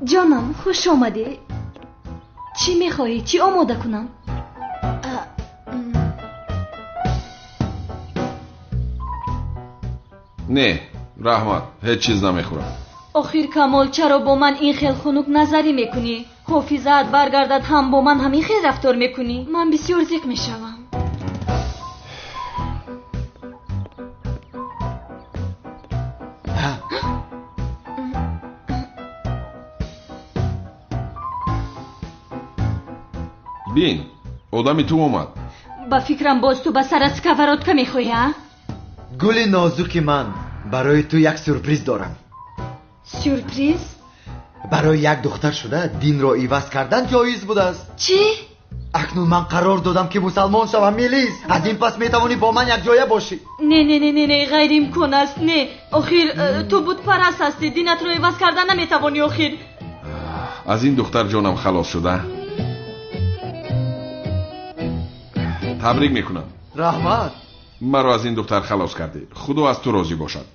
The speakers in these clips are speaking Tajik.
Ҷонам, хуш омадӣ. Чӣ мехоҳӣ? Чӣ омода кунам? Не, раҳмат, ҳеҷ чиз намехӯрам. Охир Камол, чаро бо ман ин хел хунук назарӣ мекунӣ? Ҳофизаат баргардад ҳам бо ман ҳамин хел рафтор мекунӣ? Ман бисёр зиқ мешавам. Бин, одами ту омад. Ба фикрам боз ту ба сарат сковородка мехоҳӣ, а? Гули нозуки ман, барои ту як сюрприз дорам. Сюрприз? Барои як духтар шуда динро иваз кардан ҷоиз будааст. Чӣ? Акнун ман қарор додам ки мусалмон шавам, Мелис. Аз ин пас метавонӣ бо ман якҷоя бошӣ. Не, не, не, не, не, ғайриимкон аст. Не, охир ту бутпараст ҳастӣ, динатро иваз кардан наметавонӣ охир. Аз ин духтар ҷонам халос шуда. Табрик мекунам. Раҳмат. Маро аз ин духтар халос кардӣ. Худо аз ту розӣ бошад.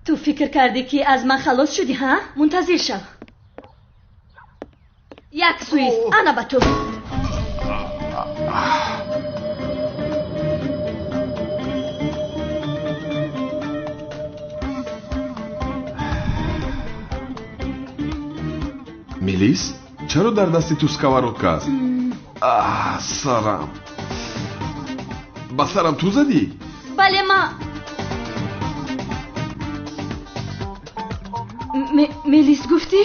Ту фикр кардӣ ки аз ман халос шудӣ, ҳа? Мунтазир шав. Як суист, ана ба ту. Мелис, чаро дар дасти ту сковородка аст? Аҳ, сарам. Ба сарам ту задӣ? Бале, ма. Мелис гуфтӣ?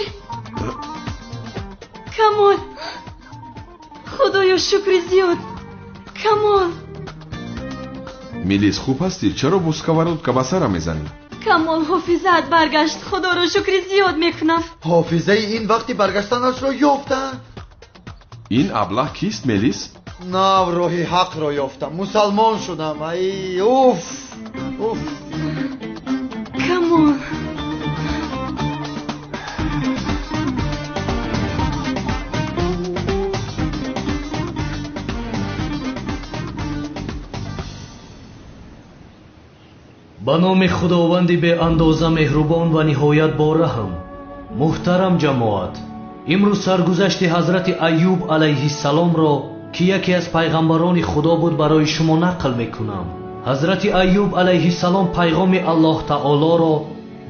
Камол, худоё шукри зиёд. Камол. Мелис, хуб ҳастӣ? Чаро бо сковородка ба сарам мезанӣ? Камол, ҳофизаат баргашт. Худоро шукри зиёд мекунам. Ҳофизаи ин вақти баргаштанашро ёфтам. Ин аблаҳ кист, Мелис? Нав роҳи ҳақро ёфтам, мусалмон шудам. Ай, уф, уф. Камол. Ба номи Худованди беандоза меҳрубон ва ниҳоят бораҳм. Муҳтарам ҷамоат, имрӯз саргузашти ҳазрати Айюб алайҳиссаломро, ки яке аз пайғамбарони Худо буд, барои шумо нақл мекунам. Ҳазрати Айюб алайҳиссалом пайғоми Аллоҳ таолоро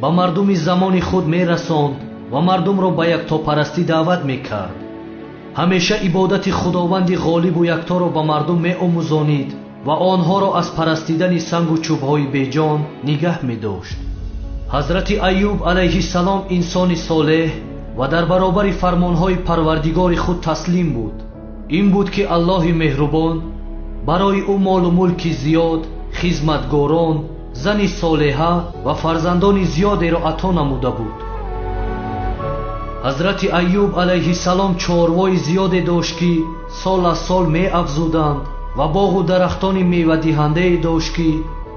ба мардуми замони худ мерасонд ва мардумро ба яктопарастӣ даъват мекард. Ҳамеша ибодати Худованди ғолибу якторо ба мардум меомӯзонид ва онҳоро аз парастидани сангу чӯбҳои беҷон нигаҳ медошт. Ҳазрати Айюб алайҳиссалом инсони солеҳ ва дар баробари фармонҳои Парвардигори худ таслим буд. Ин буд ки Аллоҳи меҳрубон барои ӯ молу мулки зиёд, хизматгорон, зани солеҳа ва фарзандони зиёдеро ато намуда буд. Ҳазрати Айюб алайҳиссалом чорвои зиёде дошт, ки сол аз сол меафзуданд ва боғу дарахтони мевадиҳандае дошт, ки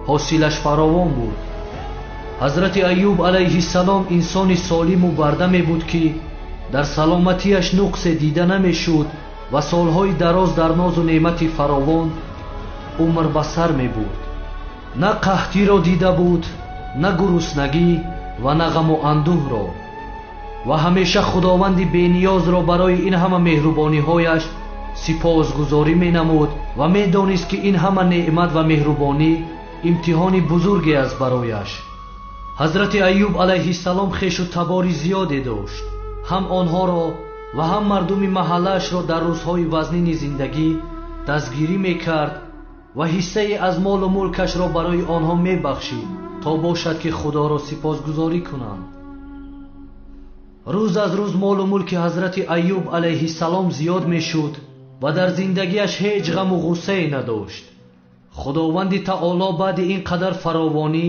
ҳосилаш фаровон буд. Ҳазрати Айюб алайҳиссалом инсони солиму бардаме буд, ки дар саломатиаш нуқсе дида намешуд ва солҳои дароз дар нозу неъмати фаровон умр ба сар мебурд. На қаҳтиро дида буд, на гуруснагӣ ва на ғаму андӯҳро, ва ҳамеша Худованди бениёзро барои ин ҳама меҳрубониҳояш сипосгузорӣ менамуд ва медонист, ки ин ҳама неъмат ва меҳрубонӣ имтиҳони бузурге аст барояш. Ҳазрати Айюб алайҳиссалом хешу табори зиёде дошт. Ҳам онҳоро ва ҳам мардуми маҳаллаашро дар рӯзҳои вазнини зиндагӣ дастгирӣ мекард ва ҳиссае аз молу мулкашро барои онҳо мебахшид, то бошад ки Худоро сипосгузорӣ кунанд. Рӯз аз рӯз молу мулки ҳазрати Айюб алайҳиссалом зиёд мешуд ва дар зиндагиаш ҳеҷ ғаму ғуссае надошт. Худованди таоло баъди ин қадар фаровонӣ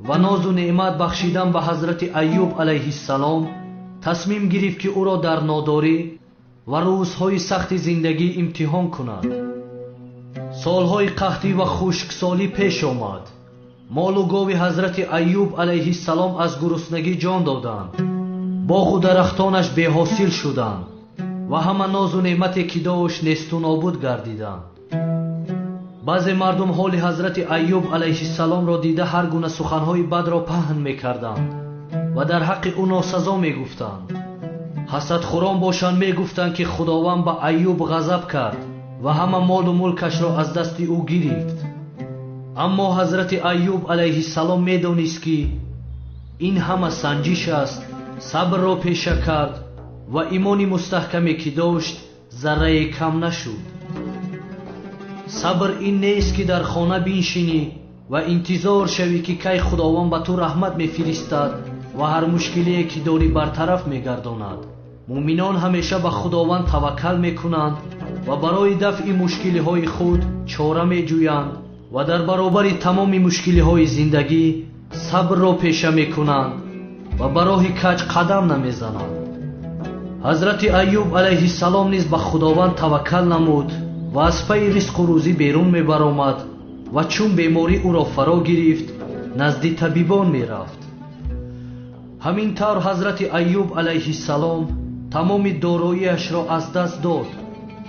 ва нозу неъмат бахшидан ба ҳазрати Айюб алайҳиссалом тасмим гирифт, ки ӯро дар нодорӣ ва рӯзҳои сахти зиндагӣ имтиҳон кунад. Солҳои қаҳтӣ ва хушксолӣ пеш омад. Молу гови ҳазрати Айюб алайҳиссалом аз гуруснагӣ ҷон доданд. Боғу дарахтонаш беҳосил шуданд ва ҳама нозу неъмате ки дошт несту нобуд гардиданд. Баъзе мардум ҳоли ҳазрати Айюб алайҳиссаломро дида ҳар гуна суханҳои бадро паҳн мекарданд ва дар ҳаққи ӯ носазо мегуфтанд. Ҳасадхӯрон бошанд мегуфтанд, ки Худованд ба Айюб ғазаб кард ва ҳама молу мулкашро аз дасти ӯ гирифт. Аммо ҳазрати Айюб алайҳиссалом медонист, ки ин ҳама санҷиш аст, сабрро пеша кард ва имони мустаҳкаме, ки дошт, заррае кам нашуд. Сабр ин нест, ки дар хона биншинӣ ва интизор шавӣ, ки кай Худованд ба ту раҳмат мефиристад ва ҳар мушкилие, ки дорӣ, бартараф мегардонад. Муъминон ҳамеша ба Худованд таваккал мекунанд ва барои дафъи мушкилиҳои худ чора меҷӯянд ва дар баробари тамоми мушкилиҳои зиндагӣ сабрро пеша мекунанд ва ба роҳи каҷ қадам намезананд. Ҳазрати Айюб алайҳиссалом низ ба Худованд таваккал намуд ва аз пайи ризқу рӯзӣ берун мебаромад ва чун беморӣ ӯро фаро гирифт, назди табибон мерафт. Ҳамин тавр ҳазрати Айюб алайҳиссалом тамоми дороиашро аз даст дод,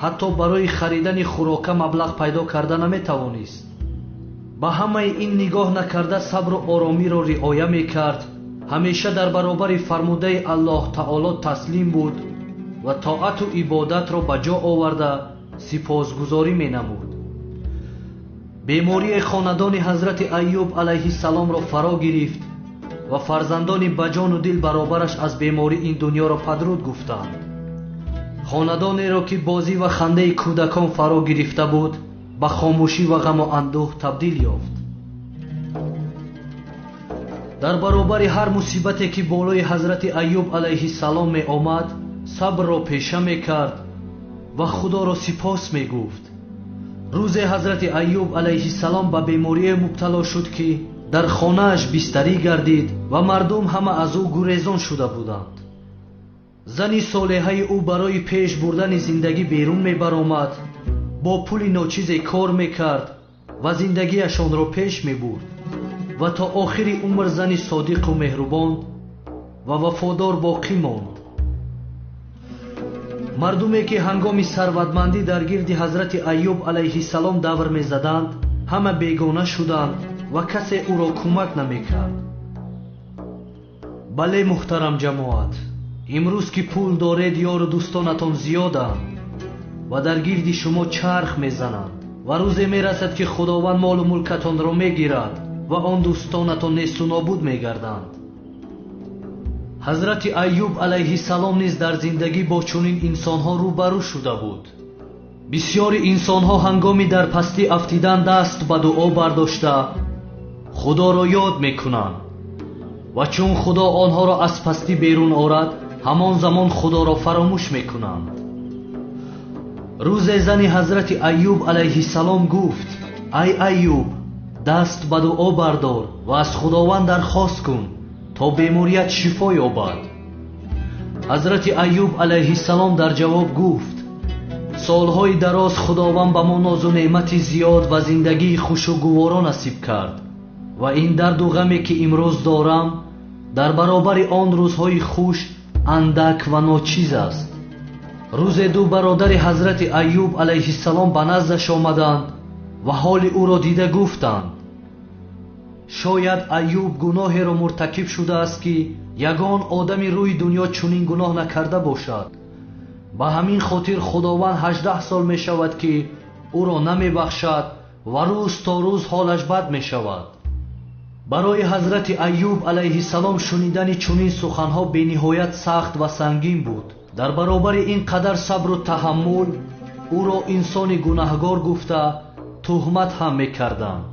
ҳатто барои харидани хӯрока маблағ пайдо карда наметавонист. Ба ҳамаи ин нигоҳ накарда сабру оромиро риоя мекард, ҳамеша дар баробари фармудаи Аллоҳ таоло таслим буд ва тоату ибодатро ба ҷо оварда сипосгузорӣ менамуд. Бемории хонадони ҳазрати Айюб алайҳиссаломро фаро гирифт ва фарзандони ба ҷону дил баробараш аз беморӣ ин дунёро падруд гуфтанд. Хонадонеро, ки бозӣ ва хандаи кӯдакон фаро гирифта буд, ба хомӯшӣ ва ғаму андӯҳ табдил ёфт. Дар баробари ҳар мусибате, ки болои ҳазрати Айюб алайҳиссалом меомад, сабрро пеша мекард ва Худоро сипос мегуфт. Рӯзе ҳазрати Айюб алайҳиссалом ба беморие мубтало шуд, ки дар хонааш бистарӣ гардид ва мардум ҳама аз ӯ гурезон шуда буданд. Зани солеҳаи ӯ барои пеш бурдани зиндагӣ берун мебаромад, бо пули ночизе кор мекард ва зиндагиашонро пеш мебурд ва то охири умр зани содиқу меҳрубон ва вафодор боқӣ монд. Мардуме, ки ҳангоми сарватмандӣ дар гирди ҳазрати Айюб алайҳиссалом давр мезаданд, ҳама бегона шуданд ва касе ӯро кӯмак намекард. Бале, муҳтарам ҷамоат, имрӯз ки пул доред, ёру дӯстонатон зиёданд ва дар гирди шумо чарх мезананд ва рӯзе мерасад, ки Худованд молу мулкатонро мегирад ва он дӯстонатон несту нобуд мегарданд. Ҳазрати Айюб алайҳиссалом низ дар зиндагӣ бо чунин инсонҳо рӯбарӯ шуда буд. Бисёри инсонҳо ҳангоми дар пастӣ афтидан даст ба дуо бардошта Худоро ёд мекунанд ва чун Худо онҳоро аз пастӣ берун орад, ҳамон замон Худоро фаромӯш мекунанд. Рӯзе зани ҳазрати Айюб алайҳиссалом гуфт: ай Айюб, даст ба дуо бардор ва аз Худованд дархост кун, то беморият шифо ёбад. Ҳазрати Айюб алайҳиссалом дар ҷавоб гуфт: солҳои дароз Худованд ба мо нозу неъмати зиёд ва зиндагии хушу гуворо насиб кард ва ин дарду ғаме, ки имрӯз дорам, дар баробари он рӯзҳои хуш андак ва ночиз аст. Рӯзе ду бародари ҳазрати Айюб алайҳиссалом ба наздаш омаданд ва ҳоли ӯро дида гуфтанд: шояд Айюб гуноҳеро муртакиб шудааст, ки ягон одами рӯи дунё чунин гуноҳ накарда бошад. Ба ҳамин хотир Худованд 18 сол мешавад, ки ӯро намебахшад ва рӯз то рӯз ҳолаш бад мешавад. Барои ҳазрати Айюб алайҳиссалом шунидани чунин суханҳо бениҳоят сахт ва сангин буд. Дар баробари ин қадар сабру таҳаммул ӯро инсони гунаҳгор гуфта туҳмат ҳам мекарданд.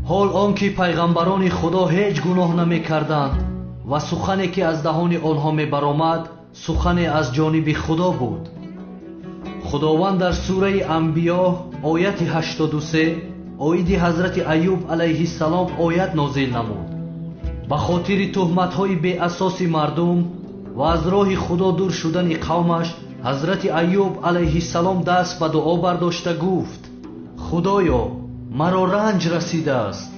Ҳол он ки пайғамбарони Худо ҳеҷ гуноҳ намекарданд ва сухане, ки аз даҳони онҳо мебаромад, сухане аз ҷониби Худо буд. Худованд дар сураи Анбиё ояти 83 оиди ҳазрати Айюб алайҳиссалом оят нозил намуд. Ба хотири туҳматҳои беасоси мардум ва аз роҳи Худо дур шудани қавмаш, ҳазрати Айюб алайҳиссалом даст ба дуо бардошта гуфт: Худоё, маро ранҷ расидааст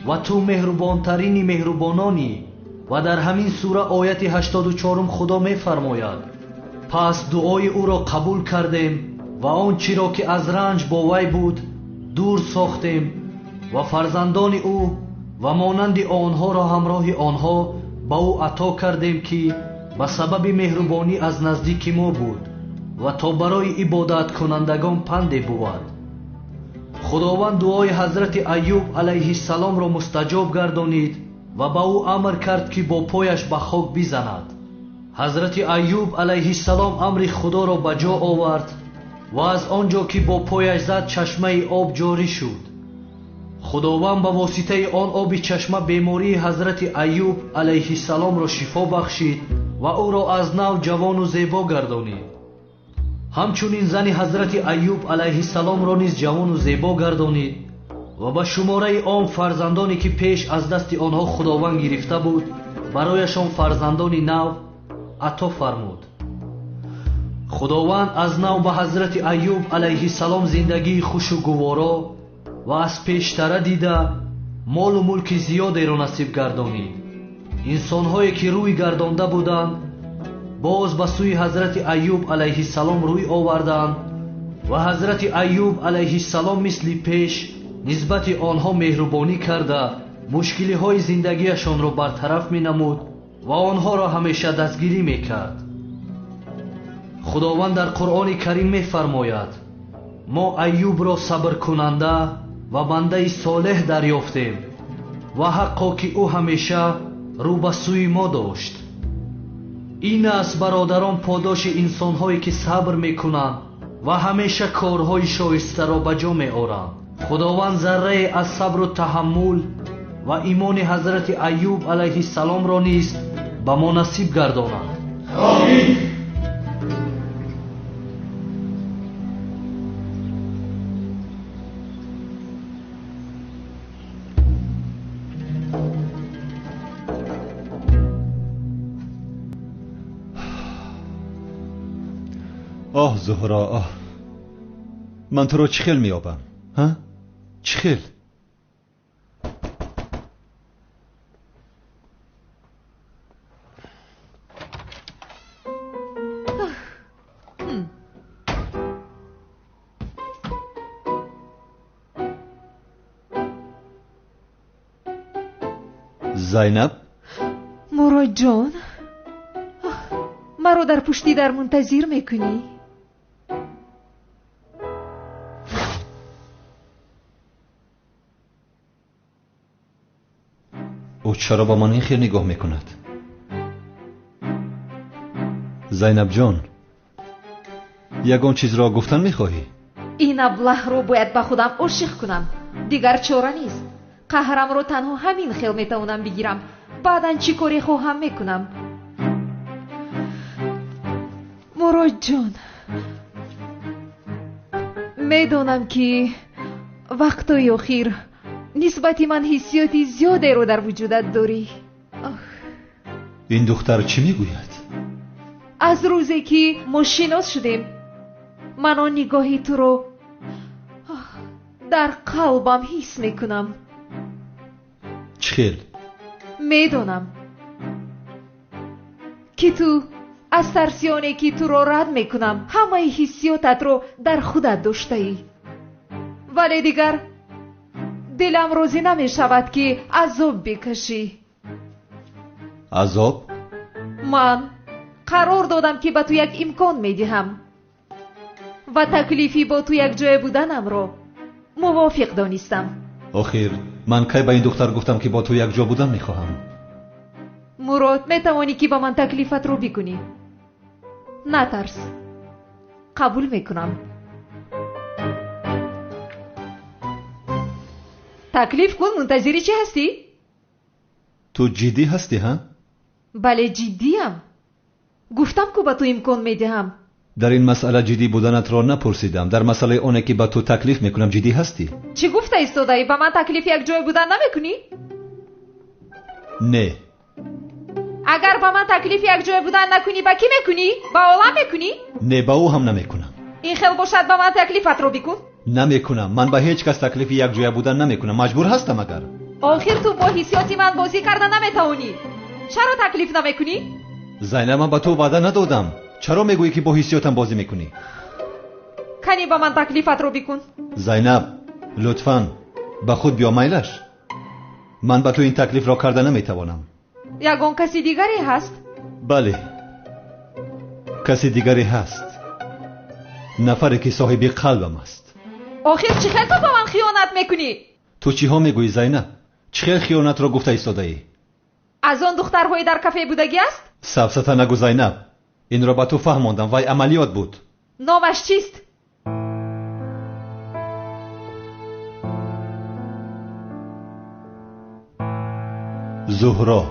ва ту меҳрубонтарини меҳрубононӣ. Ва дар ҳамин сура ояти 84 Худо мефармояд: пас дуои ӯро қабул кардем ва он чиро, ки аз ранҷ бо вай буд, дур сохтем ва фарзандони ӯ ва монанди онҳоро ҳамроҳи онҳо ба ӯ ато кардем, ки Ба сабаби меҳрубонӣ аз наздики мо буд ва то барои ибодаткунандагон панде бувад. Худованд дуои ҳазрати Айюб алайҳиссаломро мустаҷоб гардонид ва ба ӯ амр кард, ки бо пояш ба хок бизанад. Ҳазрати Айюб алайҳиссалом амри Худоро ба ҷо овард ва аз он ҷо ки бо пояш зад чашмаи об ҷорӣ шуд. Худованд ба воситаи он оби чашма бемории ҳазрати Айюб алайҳиссаломро шифо бахшид ва ӯро аз нав ҷавону зебо гардонид. Ҳамчунин зани ҳазрати Айюб алайҳиссаломро низ ҷавону зебо гардонид ва ба шумораи он фарзандоне ки пеш аз дасти онҳо Худованд гирифта буд, барояшон фарзандони нав ато фармуд. Худованд аз нав ба ҳазрати Айюб алайҳиссалом зиндагии хушу гуворо ва аз пештара дида молу мулки зиёдеро насиб гардонид. Инсонҳое ки рӯй гардонда буданд, боз ба сӯи ҳазрати Айюб алайҳиссалом рӯй оварданд ва ҳазрати Айюб алайҳиссалом мисли пеш нисбати онҳо меҳрубонӣ карда мушкилиҳои зиндагиашонро бартараф менамуд ва онҳоро ҳамеша дастгирӣ мекард. Худованд дар Қуръони Карим мефармояд: мо Айюбро сабркунанда ва бандаи солеҳ дарёфтем ва ҳаққо ки ӯ ҳамеша рӯ ба сӯи мо дошт. Ин аст, бародарон, подоши инсонҳое ки сабр мекунанд ва ҳамеша корҳои шоистаро ба ҷо меоранд. Худованд заррае аз сабру таҳаммул ва имони ҳазрати Айюб алайҳиссаломро низ ба мо насиб гардонад. Омин. Оҳ Зуҳро, оҳ, ман туро чӣ хел меёбам? Ҳа? Чӣ хел? Зайнаб? Муродҷон, маро дар пушти дар мунтазир мекунӣ? Ӯ чаро ба ман ин хел нигоҳ мекунад? Зайнабҷон, ягон чизро гуфтан мехоҳӣ? Ин аблаҳро бояд ба худам ошиқ кунам. Дигар чора нест. Қаҳрамро танҳо ҳамин хел метавонам бигирам. Баъдан чӣ коре хоҳам мекунам. Муродҷон, медонам ки вақтҳои охир нисбати ман ҳиссиёти зиёдеро дар вуҷудат дорӣ. Ин духтар чӣ мегӯяд? Аз рӯзе ки мо шинос шудем, ман он нигоҳи туро дар қалбам ҳис мекунам. Чӣ хел? Медонам ки ту аз тарсиёне ки туро рад мекунам, ҳамаи ҳиссиётатро дар худат доштаӣ. Вале дигар дилам розӣ намешавад ки азоб бикашӣ. Азоб? Ман қарор додам ки ба ту як имкон медиҳам ва таклифи бо ту якҷоя буданамро мувофиқ донистам. Охир ман кай ба ин духтар гуфтам ки бо ту якҷо будан мехоҳам? Мурод, метавонӣ ки ба ман таклифатро бикунӣ. Натарс, қабул мекунам. Таклиф кун, мунтазири чӣ ҳастӣ? Ту ҷиддӣ ҳастӣ, ҳа? Бале, ҷиддиям. Гуфтам ку ба ту имкон медиҳам. Дар ин масъала ҷиддӣ буданатро напурсидам. Дар масъалаи оне ки ба ту таклиф мекунам ҷиддӣ ҳастӣ? Чӣ гуфта истодаӣ? Ба ман таклиф якҷоя будан намекунӣ? Не. Агар ба ман таклиф якҷоя будан накунӣ, ба кӣ мекунӣ? Ба олам мекунӣ? Не, ба ӯ ҳам намекунам. Ин хел бошад, ба ман таклифатро бикун. Намекунам. Ман ба ҳеҷ кас таклифи якҷоя будан намекунам. Маҷбур ҳастам агар. Охир ту бо ҳиссиёти ман бозӣ карда наметавонӣ. Чаро таклиф намекунӣ? Зайнаб, ман ба ту ваъда надодам. Чаро мегӯӣ ки бо ҳиссиётам бозӣ мекунӣ? Кани ба ман таклифатро бикун. Зайнаб, лутфан ба худ биё, майлаш. Ман ба ту ин таклифро карда наметавонам. Ягон каси дигаре ҳаст? Бале, Каси дигаре ҳаст. Нафаре ки соҳиби қалбам аст. Охир чӣ хел ту ба ман хиёнат мекунӣ? Ту чиҳо мегӯӣ, Зайнаб? Чӣ хел хиёнатро гуфта истодаӣ? Аз он духтарҳои дар кафе будагӣ аст? Сафсата нагӯ, Зайнаб. Инро ба ту фаҳмондам, вай амалиёт буд. Номаш чист? Зуҳро.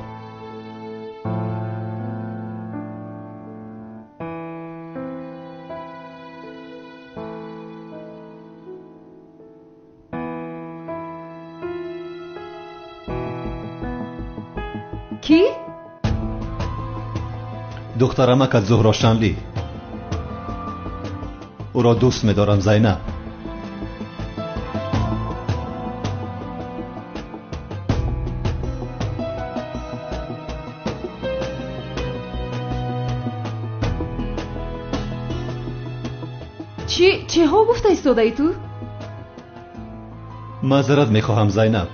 Кӣ? Духтарамакат Зуҳро Шанлӣ. Ӯро дӯст медорам, Зайнаб. Чиҳо гуфта истодаӣ ту? Маъзарат мехоҳам, Зайнаб.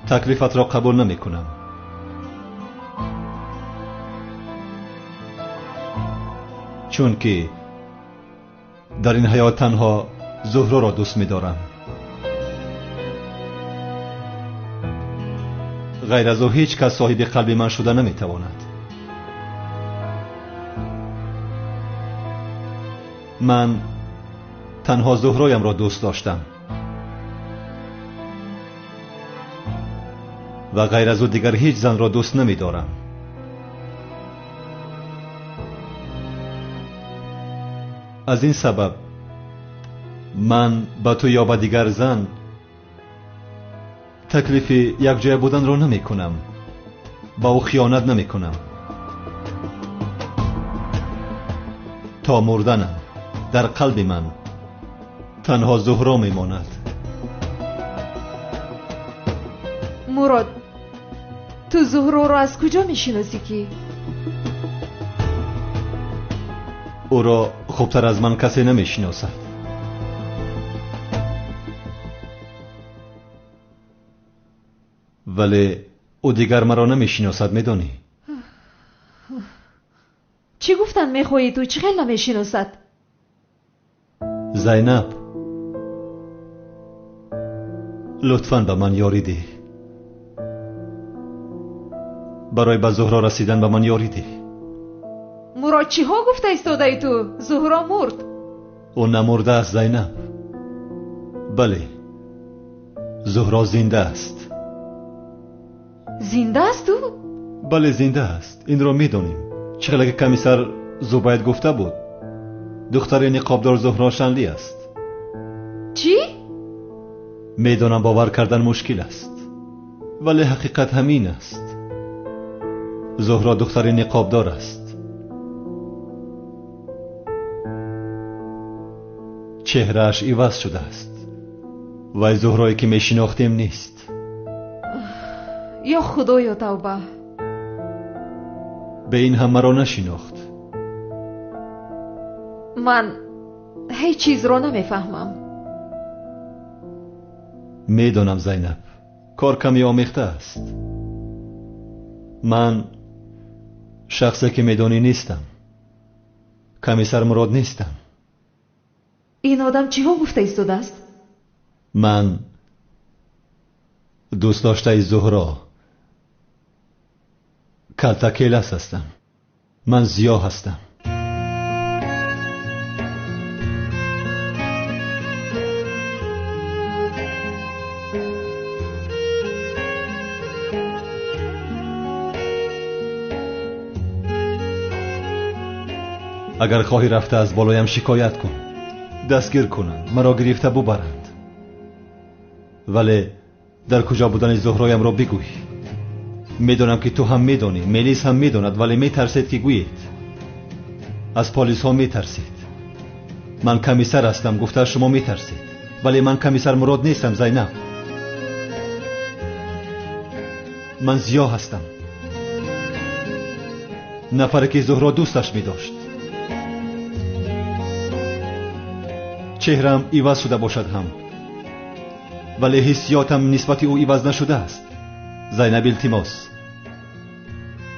Таклифатро қабул намекунам. Чунки дар ин ҳаёт танҳо Зуҳроро дӯст медорам. Ғайр аз ӯ ҳеҷ кас соҳиби қалби ман шуда наметавонад. Ман танҳо Зуҳроямро дӯст доштам ва ғайр аз ӯ дигар ҳеҷ занро дӯст намедорам. Аз ин сабаб ман ба ту ё ба дигар зан таклифи якҷоя буданро намекунам, ба ӯ хиёнат намекунам. То мурданам дар қалби ман танҳо Зуҳро мемонад. Мурод, ту Зуҳроро аз куҷо мешиносӣ ки? Ӯро хубтар аз ман касе намешиносад. Вале ӯ дигар маро намешиносад, медонӣ? Чӣ гуфтан мехоҳӣ ту? Чӣ хел намешиносад? Зайнаб, лутфан ба ман ёрӣ деҳ. Барои ба Зуҳро расидан ба ман ёрӣ деҳ. Мурод, чиҳо гуфта истодаӣ ту? Зуҳро мурд. Ӯ намурдааст, Зайнаб. Бале, Зуҳро зинда аст. Зинда аст ӯ? Бале, зинда аст. Инро медонем. Чӣ хеле ки комиссар Зубайд гуфта буд, духтари ниқобдор Зуҳро Шанлӣ аст. Чӣ? Медонам бовар кардан мушкил аст, вале ҳақиқат ҳамин аст. Зуҳро духтари ниқобдор аст. Чеҳрааш иваз шудааст. Вай Зуҳрое ки мешинохтем нест. Ё Худоё, тавба! Ба ин ҳам маро нашинохт. Ман ҳеҷ чизро намефаҳмам. Медонам, Зайнаб, кор каме омехта аст. Ман шахсе ки медонӣ нестам. Комиссар Мурод нестам. Ин одам чиҳо гуфта истодааст? Ман дӯст доштаи Зуҳро Калтакелас ҳастам. Ман Зиё ҳастам. Агар хоҳӣ рафта аз болоям шикоят кун, дастгир кунанд, маро гирифта бубаранд. Вале дар куҷо будани Зуҳроямро бигӯй. Медонам ки ту ҳам медонӣ, Мелис ҳам медонад, вале метарсед ки гӯед. Аз полисҳо метарсед. Ман комиссар ҳастам, гуфта шумо метарсед. Вале ман комиссар Мурод нестам, Зайнаб. Ман Зиё ҳастам. Нафаре ки Зуҳро дӯсташ медошт. Чеҳраам иваз шуда бошад ҳам, вале ҳиссиётам нисбати ӯ иваз нашудааст. Зайнаб, илтимос,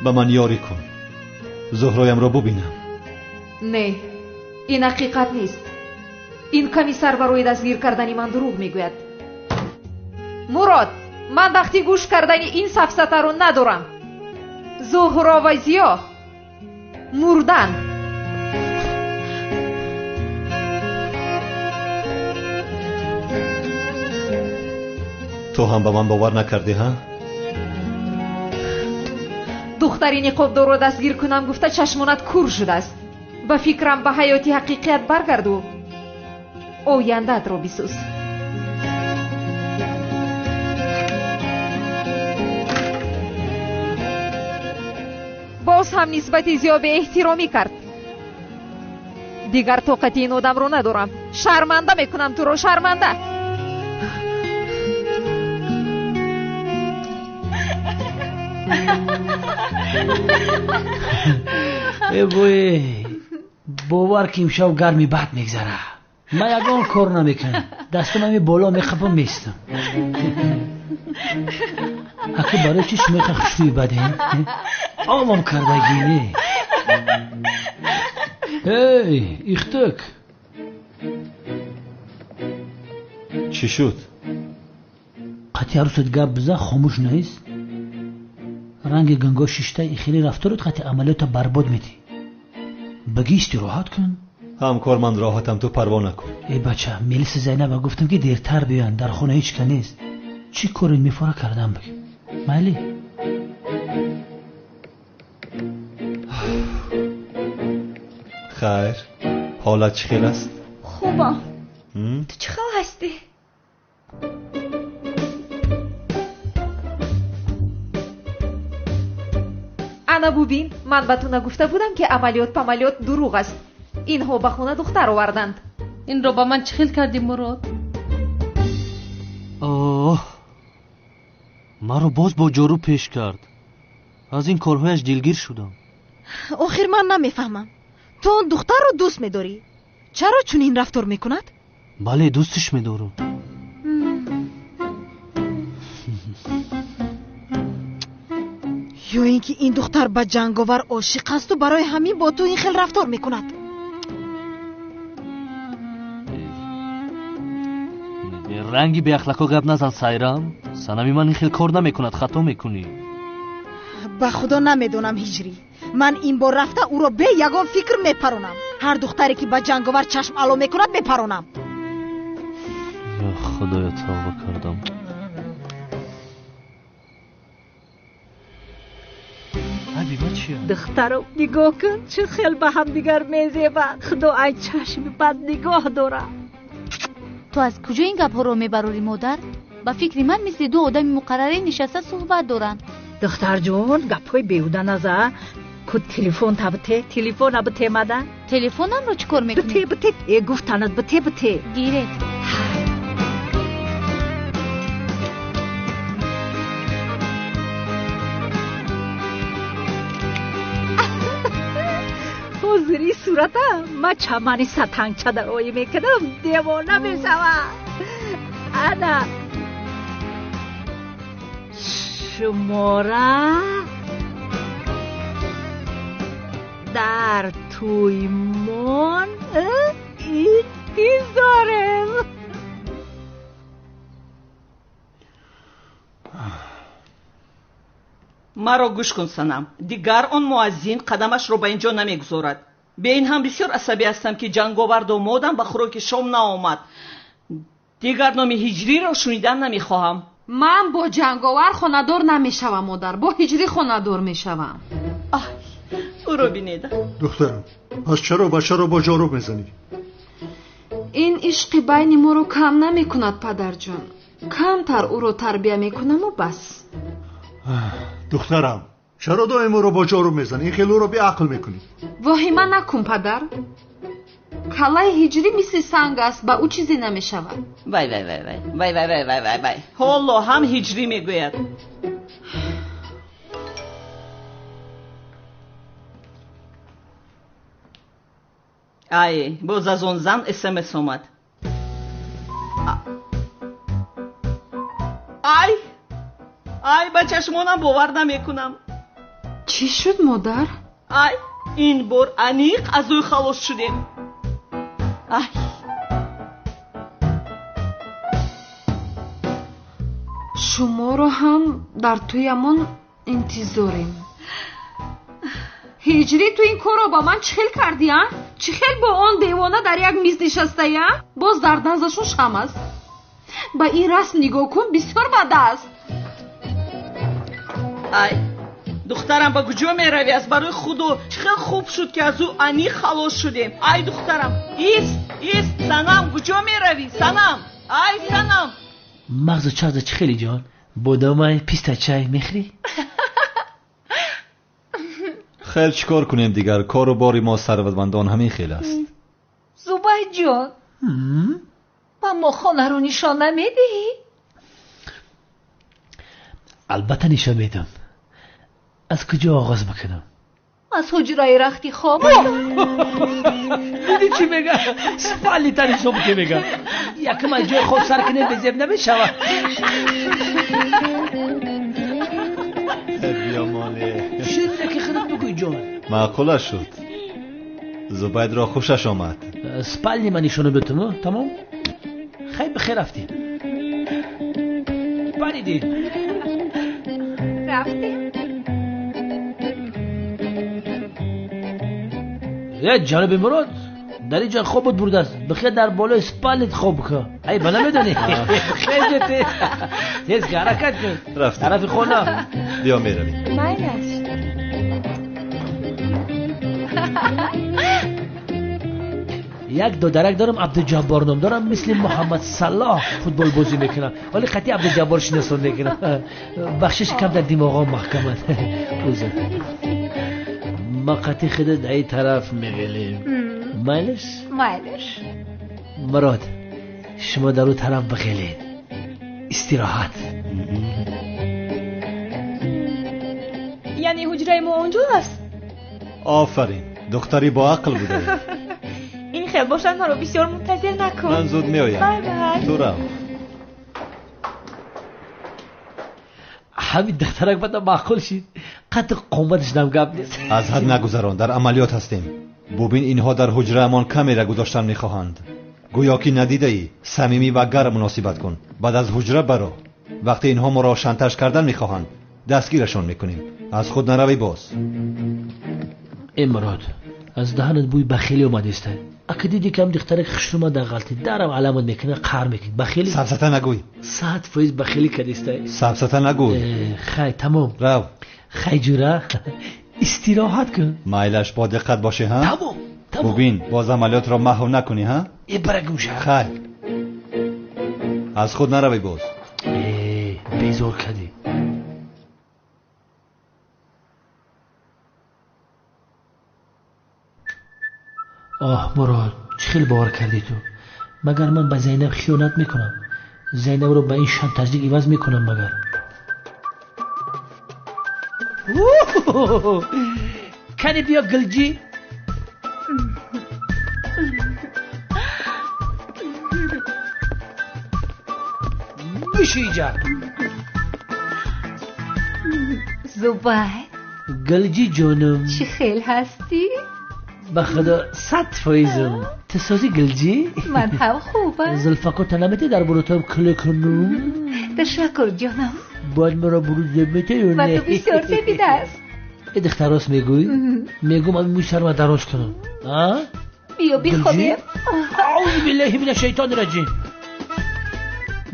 ба ман ёрӣ кун, Зуҳроямро бубинам. Не, ин ҳақиқат нест. Ин комиссар барои дастгир кардани ман дурӯғ мегӯяд. Мурод, ман вақти гӯш кардани ин сафсатаро надорам. Зуҳро ва Зиё мурдан. Ту ҳам ба ман бовар накардӣ, ҳа? Духтари ниқобдорро дастгир кунам гуфта чашмонат кур шудааст. Ба фикрам ба ҳаёти ҳақиқият баргарду ояндаатро бисӯз. Боз ҳам нисбати Зиё беэҳтиромӣ кард. Дигар тоқати ин одамро надорам. Шарманда мекунам туро, шарманда. Э бой, бовар ки имшаб гарми бад мегзара. Ман ягон кор намекунам. Дастам ами боло мехапам местам. Аки барои чӣ шумо иқа хушрӯи бадем? Овам кардагӣ не. Эй, ихтак. Чӣ шуд? Қати арӯсат гап бизан, хомӯш нест? Ранги ганго шишта и хеле рафторат қати амалиёта барбод медӣ. Баги истироҳат кун. Ҳамкор, ман роҳатам, ту парво накун. Э бача, милиси Зайнаба гуфтам ки дертар биёянд, дар хона ҳеч ка нест. Чӣ коре мефора кардам баги? Майли? Хайр, ҳолат чӣ хел аст? Хубам. Ту чӣ хел ҳастӣ? Ана бубин, ман ба ту нагуфта будам ки амалиёт памалиёт дурӯғ аст. Инҳо ба хона духтар оварданд. Инро ба ман чӣ хел кардӣ, Мурод? Оҳ, маро боз бо ҷору пеш кард. Аз ин корҳояш дилгир шудам. Охир ман намефаҳмам. Ту он духтарро дӯст медорӣ. Чаро чунин рафтор мекунад? Бале, дӯстиш медорам. Ё ин ки ин духтар ба ҷанговар ошиқ асту барои ҳамин бо ту ин хел рафтор мекунад. Ранги беахлоқо гап назан, Сайрам. Санами ман ин хел кор намекунад, хато мекунӣ. Ба худо намедонам, Ҳиҷрӣ. Ман ин бор рафта ӯро бе ягон фикр мепаронам. Ҳар духтаре ки ба ҷанговар чашм ало мекунад мепаронам. Ё худоё, тавба кардам. Духтарам, нигоҳ кун, чӣ хел ба ҳамдигар мезебанд. Худо ай чашми бад нигоҳ дорад. Ту аз куҷо ин гапҳоро мебарорӣ, модар? Ба фикри ман мисли ду одами муқаррарӣ нишаста суҳбат доранд. Духтарҷон, гапҳои беҳуда наза. Ку телефон та бите, телефона бите мада. Телефонамро чӣ кор мекунӣ? Бите, бите. Э, гуфтанат бите, бите. Гиред. Ҳозири сурата ма чамани сатангча дароӣ мекунам, девона мешавам. Ана шумора дар тӯймон интизорем. Маро гӯш кун, Санам. Дигар он муаззин қадамашро ба ин ҷо намегузорад. Бе ин ҳам бисёр асабӣ ҳастам, ки ҷанговар домодам ба хӯроки шом наомад. Дигар номи Ҳиҷриро шунидан намехоҳам. Ман бо ҷанговар хонадор намешавам, модар. Бо Ҳиҷрӣ хонадор мешавам. Ай, ӯро бинед. Духтарам, пас чаро бачаро бо ҷоруб мезанӣ? Ин ишқи байни моро кам намекунад, падарҷон. Камтар ӯро тарбия мекунаму бас. Духтарам, чаро доим ӯро бо ҷоруб мезанӣ? Ин хел ӯро беақл мекунӣ. Воҳима накун, падар. Каллаи Ҳиҷрӣ мисли санг аст, ба ӯ чизе намешавад. Вай, вай, вай, вай, вай, вай, вай, вай, вай, вай. Ҳоло ҳам Ҳиҷрӣ мегӯяд. Ай, боз аз он зан СМС омад. Ай, ай, ба чашмонам бовар намекунам. Чӣ шуд, модар? Ай, Ин бор аниқ аз ӯ халос шудем. Ай! Шуморо ҳам дар тӯямон интизорем. Ҳиҷрӣ, ту ин корро ба ман чӣ хел кардӣ, а? Чӣ хел бо он девона дар як миз нишастаӣ, а? Боз дар наздашон шам аст. Ба ин расм нигоҳ кун, бисёр бад аст. Ай, духтарам, ба куҷо меравӣ? Аз барои Худо, чӣ хел хуб шуд, ки аз ӯ аниқ халос шудем. Ай, духтарам, ист, ист, Санам, куҷо меравӣ? Санам, ай, Санам. Мағзу чағза чӣ хеле ҷон? Бодомай, писта чай мехӯрӣ? Хел чӣ кор кунем дигар? Кору бори мо сарватмандон ҳамин хел аст. Зубайдҷон, ба мо хонаро нишон намедиҳӣ? Албатта нишон медиҳам. Аз куҷо оғоз бикунам? Аз ҳуҷраи рахти хоб. Дидӣ чӣ мега? Спалнита нишон бите мега. Якм аз ҷои хоб сар кунем, безеб намешавад. Биёмоне. Ширина ки худат бигӯй ҷон. Маъқула шуд. Зубайдро хушаш омад. Спални ман нишона битум, тамом? Хай, бихер, рафтем. Паридем. Рафтем. Э, ҷаноби Мурод, дар ин ҷо хобот бурдааст. Бихер дар болои спалнит хоб кун. Ай, ба намедонӣ? Хел те. Тез ҳаракат кун. Рафтем. Тарафи хона. Биё меравем. Майлаш. Як додарак дорам, Абдуҷаббор ном дорам, мисли Муҳаммад Салоҳ футбол бозӣ мекунам. Вале қатъи Абдуҷаббор шиносон мекунам. Бахшиш, кам дар димоғом маҳкамад. Узр. Ма қатъи худат дар ин тараф меғелем. Майлаш? Майлаш. Мурод, шумо дар ӯ тараф бихелед. Истироҳат. Яъне ҳуҷраи мо он ҷо аст? Офарин, духтари боақл будаӣ. Ин хел бошад, маро бисёр мунтазир накун. Ман зуд меоям. Бай бай. Ту рав. Ҳамин духтарак бада маъқул шид. Қадр қоматаш нам гап нест. Аз ҳад нагузарон, дар амалиёт ҳастем. Бубин, инҳо дар ҳуҷраамон камера гузоштан мехоҳанд. Гӯё ки надидаӣ, самимӣ ва гарм муносибат кун. Баъд аз ҳуҷра баро. Вақте инҳо моро шантаж кардан мехоҳанд, дастгирашон мекунем. Аз худ наравӣ боз. Э Мурод, аз даҳанат бӯи бахилӣ омадааст. Ака дидӣ ки ҳам духтарак хушрӯма дар ғалтӣ, дарам аламат мекунад, қаҳр мекунад. Бахилӣ? Сафсата нагӯй. 100% бахилӣ кардиста. Сафсата нагӯй. Хай, тамом. Рав. Хай ҷура, истироҳат кун. Майлаш, бо диққат бошӣ, ҳа? Тамом, тамом. Бубин, боз амалиётро маҳв накунӣ, ҳа? Э, бара гӯша. Хай. Аз худ наравӣ боз. Э, безор кардӣ. Оҳ, Мурод, чӣ хел бовар кардӣ ту? Магар ман ба Зайнаб хиёнат мекунам? Зайнабро ба ин шантажник иваз мекунам магар? Кани биё гилҷӣ. Биши иҷа. Зубайд. Гилҷӣ ҷонум. Чӣ хел ҳастӣ? Ба худо 100%. Ту созӣ гилҷӣ? Ман ҳам хубам. Зулфакота наметӣ дар бурутам куле кунум? Ташаккур ҷонам. Бояд маро бурут зеб метӣ ё Ба не? ту бисёр зебидааст. Э, духтар, рост мегӯӣ? Мегӯм ами мӯи сарма дароз кунам. А? Биё бихобем. Аузу биллаҳи мина шайтони раҷим.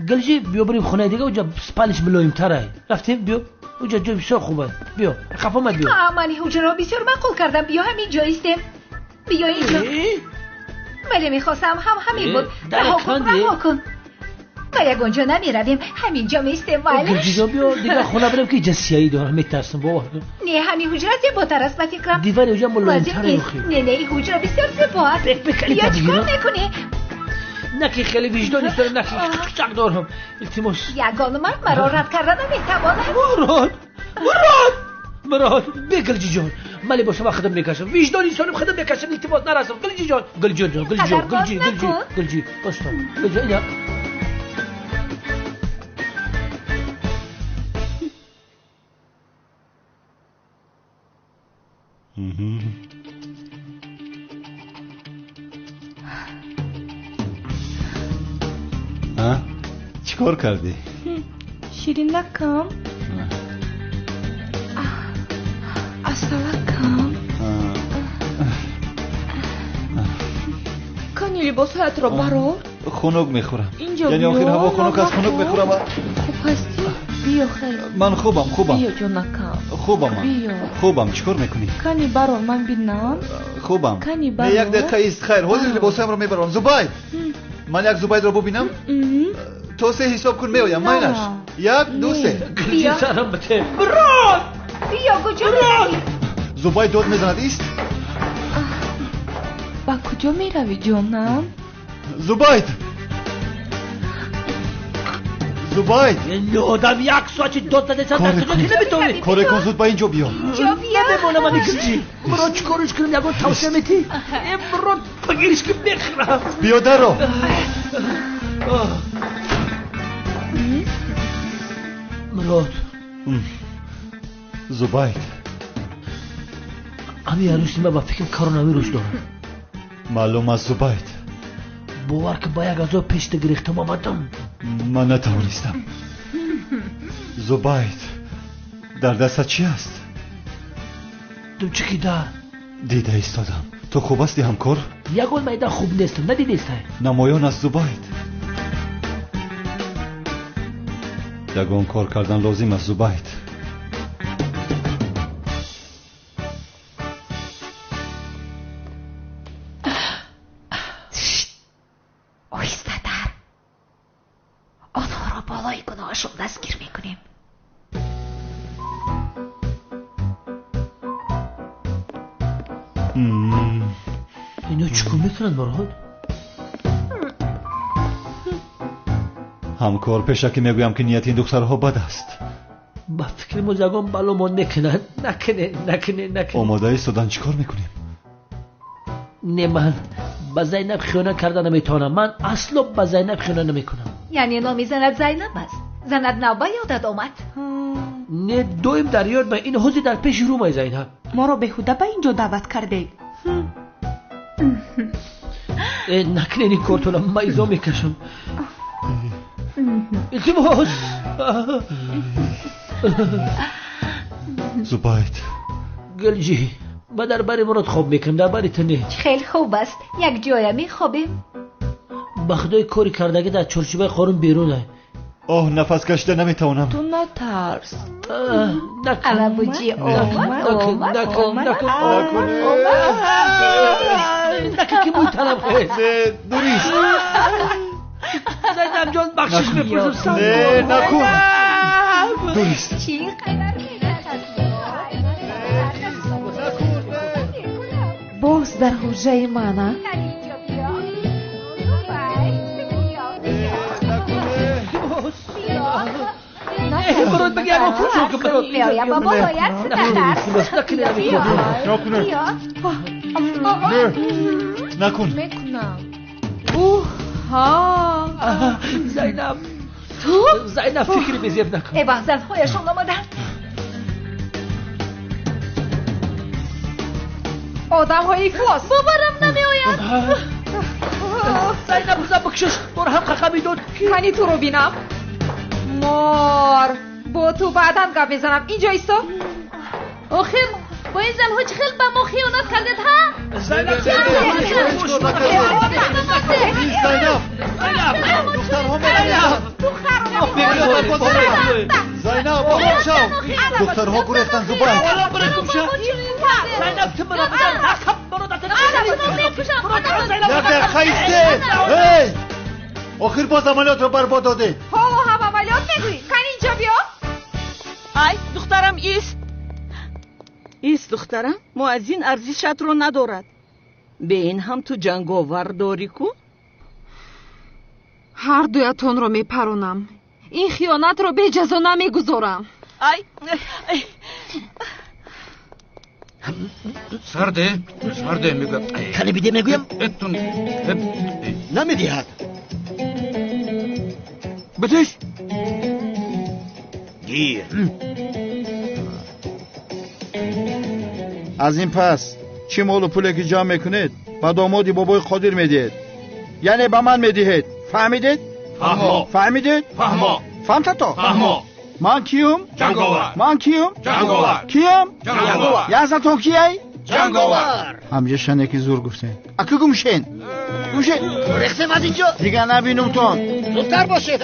Гилҷӣ, биё бирем хонаи дига, уҷа спалиш мулоимтарай. Рафтем, биё. Уҷа ҷой бисёр хуб аст. Биё, хафа мад биё. Ман ҳуҷраро бисёр маъқул кардам. Биё ҳамин ҷо истем. Биё инҷо. Вале мехостам ҳам ҳамин буд. Дар Раҳо кун, канди? раҳо кун. Ба ягон ҷо намеравем. Ҳамин ҷо меистем, вале. Гилҷиҷон, биё дигар хона бирем ки иҷа сияӣ дорам, метарсам, бовар кун. Не, ҳамин ҳуҷра зеботар аст ба фикрам. Дивани ҳуҷра мулоимтар Лозим нест. охи. Не, не, ин ҳуҷра бисёр зебо аст. Бек, бек, Биё, калита чӣ кор бигирам. мекунӣ? На ки хеле виҷдон дорам, на ки чак дорам. Илтимос. Ягон мард маро рад карда наметавонад. Мурод, Мурод, Мурод, бе гилҷиҷон. Ман либосама худам мекашам. Виҷдони инсоним худам мекашам. Илтимос, нарасам. Гилҷиҷон, гилҷиҷон, гилҷиҷон, Қадар гилҷи, боз гилҷи, накун. гилҷи. Бостон. Гилҷи, ина. Чӣ кор кардӣ? Ширинакам, асалакам. Кани либосҳоятро барор. Хунук мехӯрам. Яъне охир ҳаво хунук аст, хунук мехӯрам. Хуб ҳастӣ? Биё хайр. Ман хубам, хубам. Биё ҷонакам. Хубам. Биё. Хубам, чӣ кор мекунӣ? Кани барор, ман бинам. Хубам. Кани барор. Як дақиқа ист, хайр, ҳозир либосҳоямро мебарам. Зубайд! Ман як Зубайдро бубинам? То се ҳисоб кун, меоям, майлаш. 1, 2, 3. Биё. Мурод! Биё, куҷо меравӣ? Зубайд дод мезанад, ист. Ба куҷо меравӣ, ҷонам? Зубайд! Зубайд! Одам як соати дод задесан дар куҷо ки наметавонӣ? Коре кун, зуд ба ин ҷо биё. Намемонам ани кирчи. Мурод, чӣ кориш кунам, ягон тавсия метӣ? Э, Мурод, бигириш ки мехӯрам. Биё дарро. Мурод. Зубайд. Ҳамин арӯси ман ба фикр коронавирус дорад. Маълум аст, Зубайд. Бовар ки ба як азоб пешта гирифтам омадам. Ман натавонистам. Зубайд, дар дастат чӣ аст? Думчики дар. Дида истодам. Ту хуб ҳастӣ, ҳамкор? Ягон майдан хуб нестам, надидестай? Намоён аст, Зубайд. Ягон кор кардан лозим аст, Зубайд. Оҳистатар. Онҳоро болои гуноҳашон дастгир мекунем. Ино чӣ кор мекунанд, Мурод? Ҳамкор, пешакӣ мегӯям ки нияти ин духтарҳо бад аст. Ба фикри мо ягон бало мо некунанд. Накуне, накуне, накуне. Омода истодан чӣ кор мекунем? Не, ман ба Зайнаб хиёнат карда наметавонам. Ман асло ба Зайнаб хиёнат намекунам. Яъне номи занат Зайнаб аст? Занат нав ба ёдат омад? Не, доим дар ёд ма. Ин ҳозир дар пеши рӯмай, Зайнаб. Моро беҳуда ба ин ҷо даъват кардед. Э, накунед ин кортона, ман изо мекашам. Илтимос. Зубайд. Гулҷӣ, ман дар бари Мурод хоб мекунам, дар бари ту не. Хеле хуб аст, як ҷоя мехобем. Ба худои кори кардагӣ дар чорчӯбаи қонун берун ай. Оҳ, нафас кашида наметавонам. Ту натарс. Алабуҷӣ омад, омад, омад. Накун ки мӯй танам хез. Не, дурист. Зайнаб ҷон, бахшиш мепурсам. Не, накун. Дурист. Чӣ қадар боз дар ҳуҷраи ман, а? Мурод, баги ягон кор кун, Мурод. Меоям ба болоят, натарс. Накун. Накун. Мекунам. Уҳ, ҳа. Зайнаб. Ту? Зайнаб, фикри безеб накун. Э, вах, занҳояшон омаданд. Одамҳои ифлос. Боварам намеояд. Зайнаб, бизан бикшиш, бор ҳам қақа медод. Кани туро бинам. Мор, бо ту баъдан гап мезанам. Инҷо исто. Охир, бо ин занҳо чӣ хел ба мо хиёнат кардед, ҳа? Зайнаб, Зайнаб, духтарҳо мераванд. Зайнаб, ором шав. Духтарҳо гурехтанд, Зубайд. Зайнаб, ту маро бизан, накаб, Мурод, Як дақиқа истед. Эй! Охир боз амалиётро барбод додед. Ҳоло ҳам амалиёт мегӯӣ? Кани инҷо биё. Ай, духтарам, ист. Ист, духтарам, муаззин арзишатро надорад. Бе ин ҳам ту ҷанговар дорӣ ку? Ҳар дуятонро мепаронам. Ин хиёнатро беҷазо намегузорам. Ай, сарде, сарде мегӯям. Кани биде мегӯям? Намедиҳад. Битиш. Гир. Аз ин пас чӣ молу пуле ки ҷамъ мекунед ба домоди бобои Қодир медиҳед, яъне ба ман медиҳед. Фаҳмидед? Фаҳмо. Фаҳмидед? Фаҳмо. Фаҳмтато? Фаҳмо. Ман киюм? Ҷанговар. Ман киюм? Ҷанговар. Киюм? Ҷанговар. Яздатон кияй? Ҷанговар. Ҳамҷа шане ки зур гуфтем. Аку гумшен. Гумшен. Рехтем аз инҷо. Дигар набинумтон. Зудтар бошед.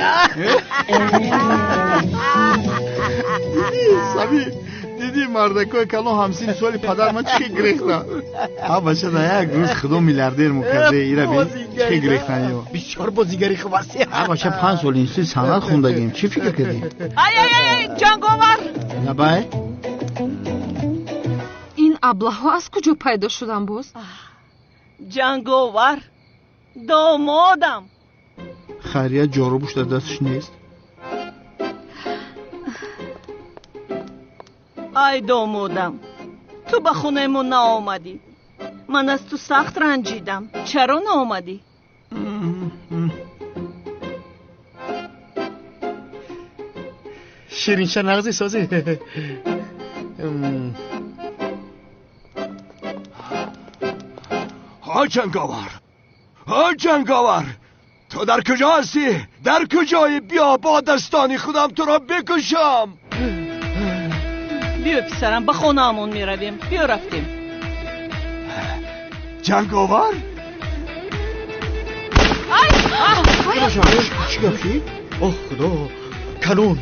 Сами, диди мардакои калон ҳамсини соли падар ман чӣ гирехтан? Ҳа бача, да як рӯз худо миллиардер мукарде ира бин чӣ гирехтан ё. Бисёр бозигари хуб ҳастӣ. Ҳа бача, 5 сол институт санъат хондагим. Чӣ фикр кардӣ? Ай ай ай, Ҷанговар. Лабай. Ин аблаҳҳо аз куҷо пайдо шудан боз? Ҷанговар, домодам. Хайрият ҷорубуш дар дасташ нест. Ай домодам, ту ба хонаи мо наомадӣ. Ман аз ту сахт ранҷидам. Чаро наомадӣ? Ширинша нағзи созӣ. Ҳа Ҷанговар, ҳа Ҷанговар, ту дар куҷо ҳастӣ? Дар куҷоӣ? Биё бо дастони худам туро бикушам. Биё писарам, ба хонаамон меравем. Биё рафтем. Ҷанговар? Ай! Чӣ гап шид? Оҳ худо, канон.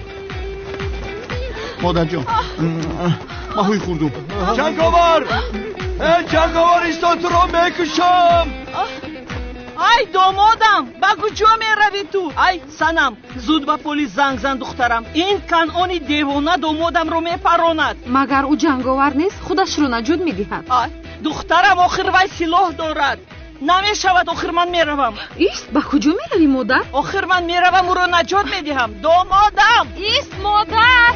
Модарҷон, маҳӯй хӯрдум. Ҷанговар! Э Ҷанговар, исто, туро мекушам. Ай домодам, ба куҷо меравӣ ту? Ай санам, зуд ба полис занг зан духтарам. Ин канъони девона домодамро мепаронад. Магар ӯ ҷанговар нест? Худашро наҷот медиҳад. Ай духтарам, охир вай силоҳ дорад. Намешавад, охир ман меравам. Ист, ба куҷо меравӣ модар? Охир ман меравам, ӯро наҷот медиҳам. Домодам! Ист, модар!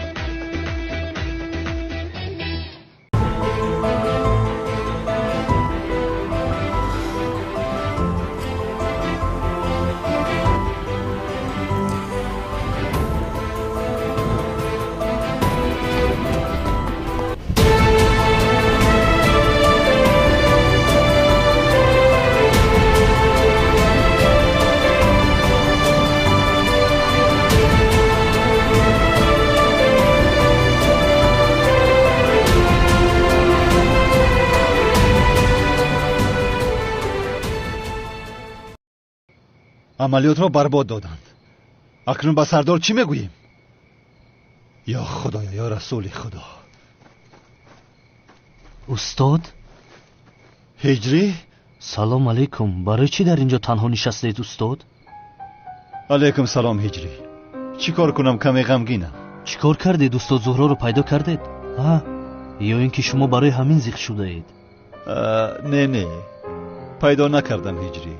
Амалиётро барбод доданд. Акнун ба сардор чӣ мегӯем? Ё худоё, ё расули худо. Устод? Ҳиҷрӣ? Салом алейкум. Барои чӣ дар инҷо танҳо нишастаед, устод? Алейкум салом, Ҳиҷрӣ. Чӣ кор кунам, каме ғамгинам. Чӣ кор кардед, устод? Зуҳроро пайдо кардед? Ҳа? Ё ин ки шумо барои ҳамин зиқ шудаед? Не, не, пайдо накардам, Ҳиҷрӣ.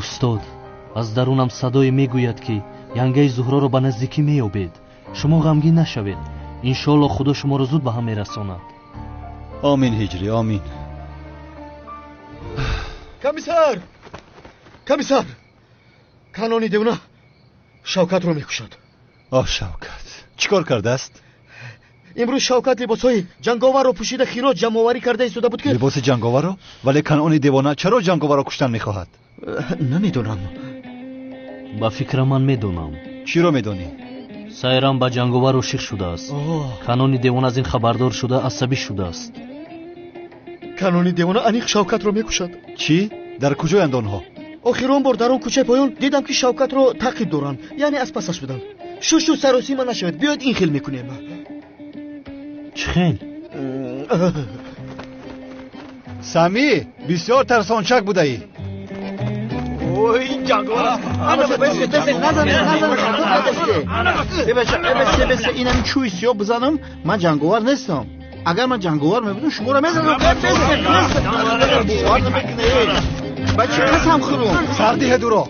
Устод, аз дарунам садое мегӯяд, ки янгаи Зуҳроро ба наздикӣ меёбед. Шумо ғамгин нашавед. Иншоалло худо шуморо зуд ба ҳам мерасонад. Омин, Ҳиҷрӣ, омин. Комиссар! Комиссар! Канони девона Шавкатро мекушад. Оҳ, Шавкат, чӣ кор кардааст? Имрӯз Шавкат либосҳои ҷанговарро пӯшида хироҷ ҷамъоварӣ карда истода буд ки либоси ҷанговарро? Вале канони девона чаро ҷанговарро куштан мехоҳад? Намедонам. Ба фикрам ман медонам. Чиро медонӣ? Сайрам ба ҷанговар ошиқ шудааст. Канони девона аз ин хабардор шуда асабӣ шудааст. Канони девона аниқ Шавкатро мекушад. Чӣ? Дар куҷоянд онҳо? Охирон бор дар он кӯчаи поён дидам ки Шавкатро таъқиб доранд, яъне аз пасаш буданд. Шушу саросима нашавед, биёед ин хел мекунем. Чӣ хел? Самӣ, бисёр тарсончак будаӣ. Ой, ҷанговар! Инами чӯи сиёҳ бизанам, ман ҷанговар нестам. Агар ман ҷанговар мебудам, шуморо мезанам. Бовар намекунед. Ба чӣ қасам хӯрум? Сар диҳед ӯро.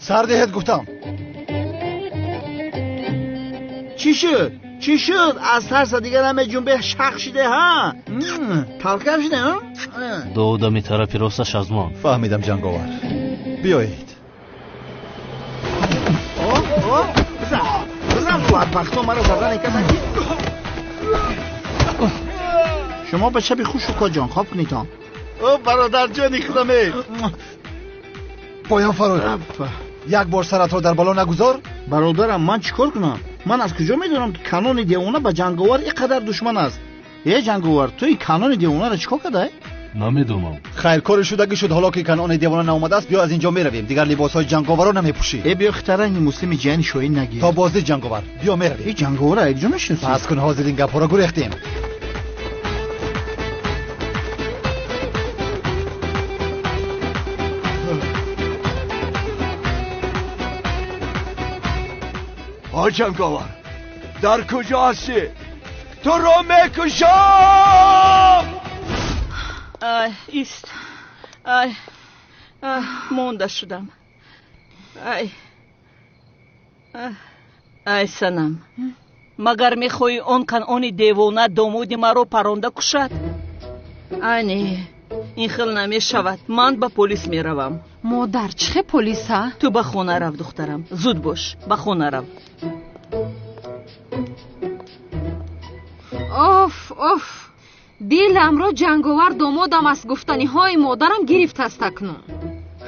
Сар диҳед гуфтам. Чӣ шуд? Чӣ шуд? Аз тарса дигар намеҷунбе, шақ шиде, ҳа? Талкам шиде, ҳа? Ду одами тарафи росташ аз ман. Фаҳмидам, ҷанговар. Биёед. Бизан, бизан, бадбахто маро задан карданд ки. Шумо ба шаби хуш укоҷон хоб кунитон. О бародарҷони худаме. Поён фарой. Як бор саратро дар бало нагузор. Бародарам, ман чӣ кор кунам? Ман аз куҷо медонам, ки Канони девона ба Ҷанговар ин қадар душман аст? Э Ҷанговар, ту ин Канони девонаро чӣ кор кардай? Намедонам. Хайр, кори шудагӣ шуд. Ҳоло ки Канони девона наомадааст, биё аз инҷо меравем. Дигар либосҳои ҷанговарро намепӯшӣ. Э биё хитаранги муслими ҷияни шоҳин нагир. То боздид Ҷанговар, биё меравем. Э Ҷанговарро якҷо мешиносӣ? Пас кун, ҳозир ин гапҳоро гурехтем. Ҳо Ҷанговар, дар куҷо ҳастӣ? Туро мекушам! Ай, ист. Ай, монда шудам. Ай, ай Санам, магар мехоҳӣ он Канони девона домоди маро паронда кушад? Ай не, ин хел намешавад. Ман ба полис меравам. Модар, чӣ хел полис, а? Ту ба хона рав, духтарам. Зуд бош, ба хона рав. Оф, оф, диламро Ҷанговар домодам аст гуфтаниҳои модарам гирифтааст акнун.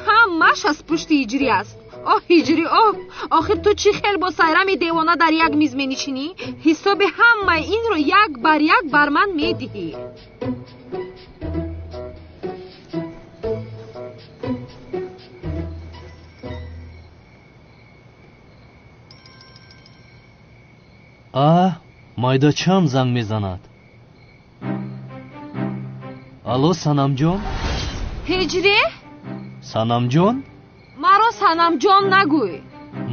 Ҳамааш аз пушти Ҳиҷрӣ аст. Оҳ Ҳиҷрӣ, оҳ, охир ту чӣ хел бо Сайрами девона дар як миз менишинӣ? Ҳисоби ҳамаи инро як бар як бар ман медиҳӣ. А, майдачам занг мезанад. Алло, Санамҷон? Ҳиҷрӣ? Санамҷон? Маро Санамҷон нагӯй.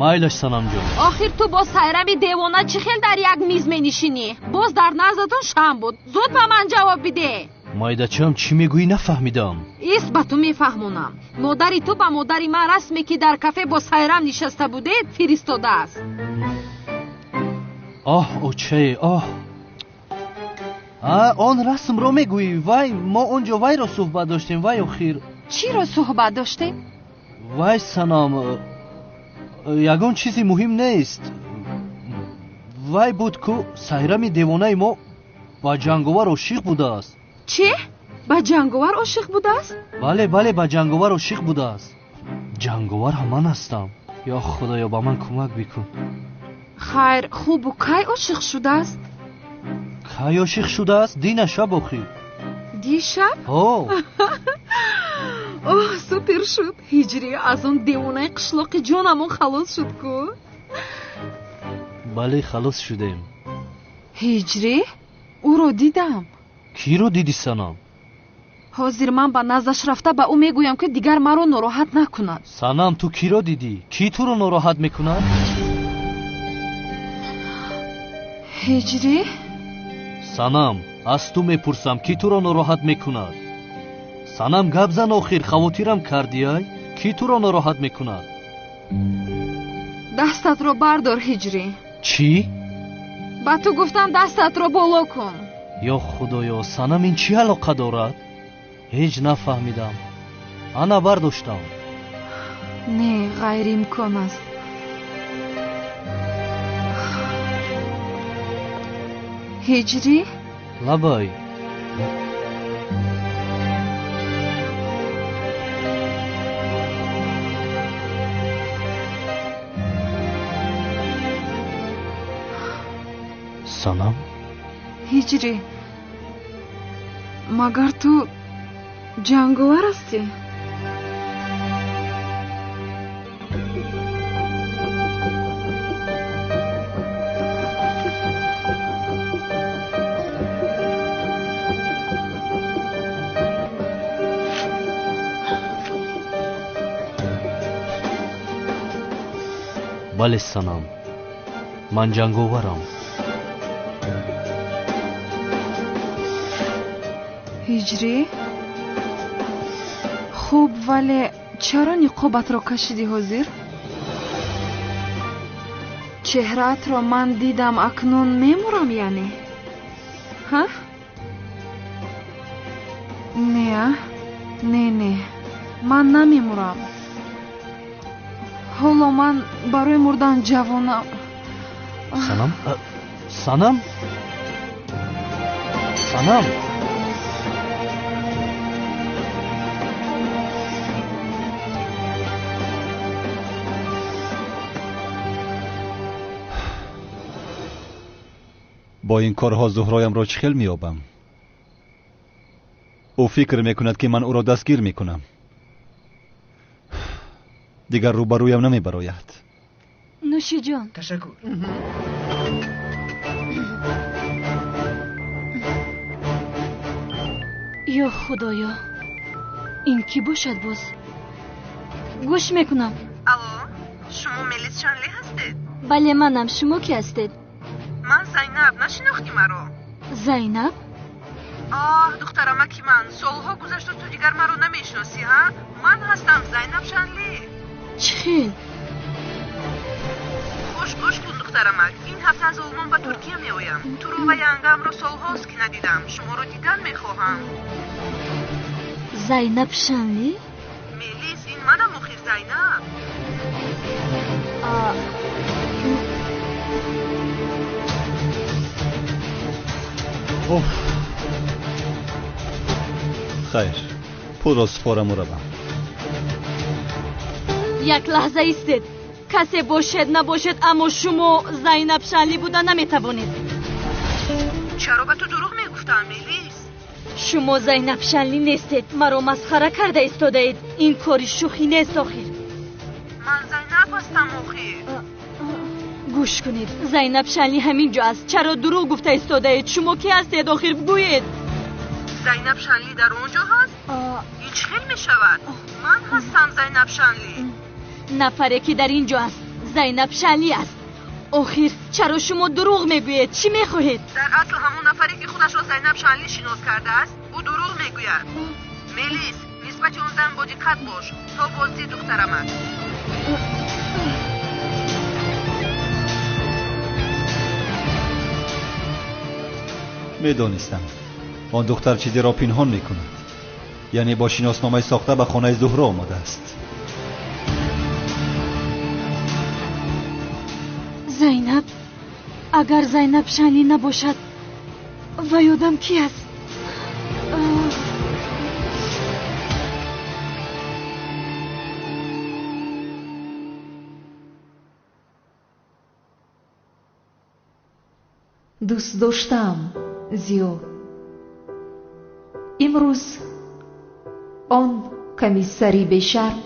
Майлаш, Санамҷон. Охир ту бо Сайрами девона чӣ хел дар як миз менишинӣ? Боз дар наздатон шам буд. Зуд ба ман ҷавоб бидеҳ. Майдачам, чӣ мегӯӣ, нафаҳмидам. Ист, ба ту мефаҳмонам. Модари ту ба модари ман расме, ки дар кафе бо Сайрам нишаста будед, фиристодааст. Оҳ, очае, оҳ. Он расмро мегӯӣ? Вай, мо он ҷо вайро суҳбат доштем, вай охир. Чиро суҳбат доштем? Вай Санам, ягон чизи муҳим нест. Вай буд ку Сайрами девонаи мо ба Ҷанговар ошиқ будааст. Чӣ? Ба Ҷанговар ошиқ будааст? Бале, бале, ба Ҷанговар ошиқ будааст. Ҷанговар ҳам ман ҳастам. Ё Худоё, ба ман кӯмак бикун. Хайр, хубу кай ошиқ шудааст? Кай ошиқ шудааст? Дина шаб охир. Дишаб? Ҳо. Оҳ, супер шуд. Ҳиҷрӣ, аз он девонаи қишлоқи ҷонамон халос шуд ку. Бале, халос шудем. Ҳиҷрӣ, ӯро дидам. Киро дидӣ, Санам? Ҳозир ман ба наздаш рафта ба ӯ мегӯям, ки дигар маро нороҳат накунад. Санам, ту киро дидӣ? Кӣ туро нороҳат мекунад? Ҳиҷрӣ? Санам, аз ту мепурсам, кӣ туро нороҳат мекунад? Санам, гап зан охир, хавотирам кардӣ ай? Кӣ туро нороҳат мекунад? Дастатро бардор, Ҳиҷрӣ. Чӣ? Ба ту гуфтам, дастатро боло кун. Ё Худоё, Санам, ин чӣ алоқа дорад? Ҳеҷ нафаҳмидам. Ана бардоштам. Не, ғайриимкон аст. Ҳиҷрӣ? Лабай. Санам? Ҳиҷрӣ, магар ту ҷанговар ҳастӣ? Бале, Санам, ман ҷанговарам. Ҳиҷрӣ? Хуб, вале чаро ниқобатро кашидӣ ҳозир? Чеҳраатро ман дидам, акнун мемурам яъне? Ҳа? Не, а? Не, не, ман намемурам. Ҳоло ман барои мурдан ҷавонам. Санам? Санам? Санам! Бо ин корҳо Зуҳроямро чӣ хел меёбам? Ӯ фикр мекунад, ки ман ӯро дастгир мекунам. Дигар рӯбарӯям намебарояд. Нӯшиҷон. Ташаккур. Ё Худоё, ин кӣ бошад боз? Гӯш мекунам. Алло, шумо Мелис Шанли ҳастед? Бале, манам. Шумо кӣ ҳастед? Ман Зайнаб, нашинохтӣ маро? Зайнаб? Оҳ, духтарамаки ман, солҳо гузашту ту дигар маро намешиносӣ, ҳа? Ман ҳастам Зайнаб Шанли. Чӣ хел? Хуш гӯш кун, духтарамак. Ин ҳафта аз Олмон ба Туркия меоям. Туро ва янгамро солҳост, ки надидам. Шуморо дидан мехоҳам. Зайнаб Шанли? Мелис, ин манам охир, Зайнаб. Хайр, пулро супораму равам. Як лаҳза истед. Касе бошед набошед, аммо шумо Зайнаб Шанли буда наметавонед. Чаро ба ту дурӯғ мегуфтам, Мелис? Шумо Зайнаб Шанли нестед. Маро масхара карда истодаед. Ин кори шӯхӣ нест охир. Ман Зайнаб ҳастам охир. Гӯш кунед, Зайнаб Шанли ҳамин ҷо аст. Чаро дурӯғ гуфта истодаед? Шумо кӣ ҳастед охир, бигӯед? Зайнаб Шанли дар он ҷо ҳаст? Ин чӣ хел мешавад? Ман ҳастам Зайнаб Шанли. Нафаре ки дар ин ҷо аст Зайнаб Шанли аст. Охир чаро шумо дурӯғ мегӯед? Чӣ мехоҳед? Дар асл ҳамон нафаре ки худашро Зайнаб Шанли шинос кардааст, ӯ дурӯғ мегӯяд. Мелис, нисбати он зан бодиққат бош, то боздид, духтарамак. Медонистам, он духтар чизеро пинҳон мекунад. Яъне бо шиносномаи сохта ба хонаи Зуҳро омадааст. Зайнаб, агар Зайнаб Шанли набошад, вай одам кӣ аст? Дӯст доштаам, Зиё. Имрӯз он комиссари бешарм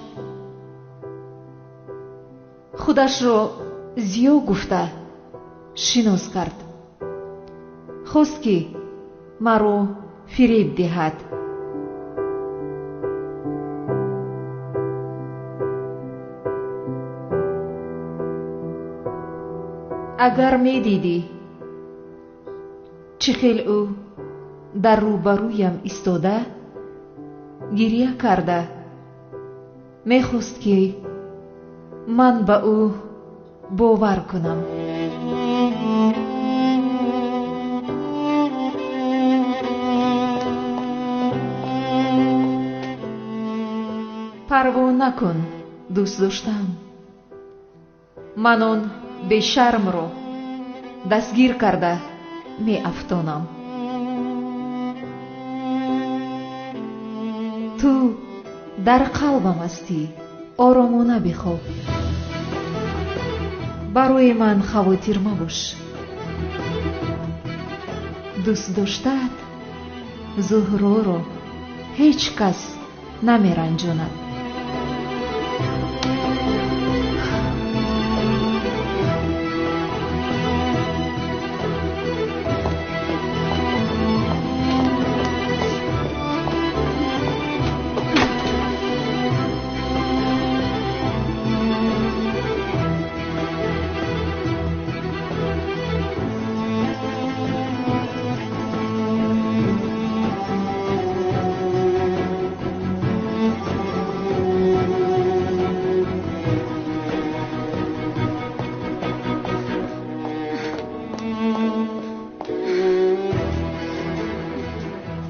худашро Зиё гуфта шинос кард. Хост, ки маро фиреб диҳад. Агар медидӣ, чӣ хел ӯ дар рӯбарӯям истода гирья карда мехост, ки ман ба ӯ бовар кунам. Парво накун, дӯст доштам. Ман он бешармро дастгир карда меафтонам. Ту дар қалбам ҳастӣ, оромона бихоб. Барои ман хавотир мабош. Дӯст доштаат Зуҳроро ҳеҷ кас намеранҷонад.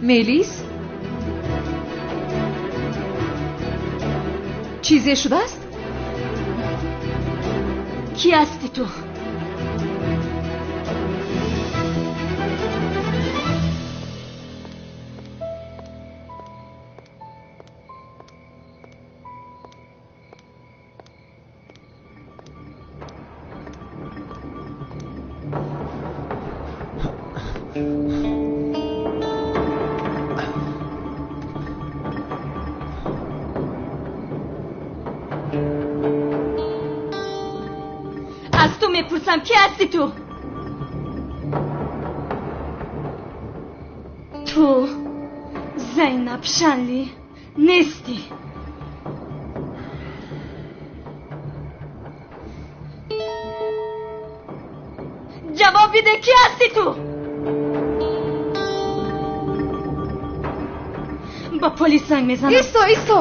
Мелис? Чизе шудааст? Кӣ ҳастӣ ту? Аз ту мепурсам, ки ҳасти ту? Ту Зайнаб Шанли нестӣ. Ҷавоб биде, ки ҳасти ту? Ба полис занг мезанам. Исто, исто!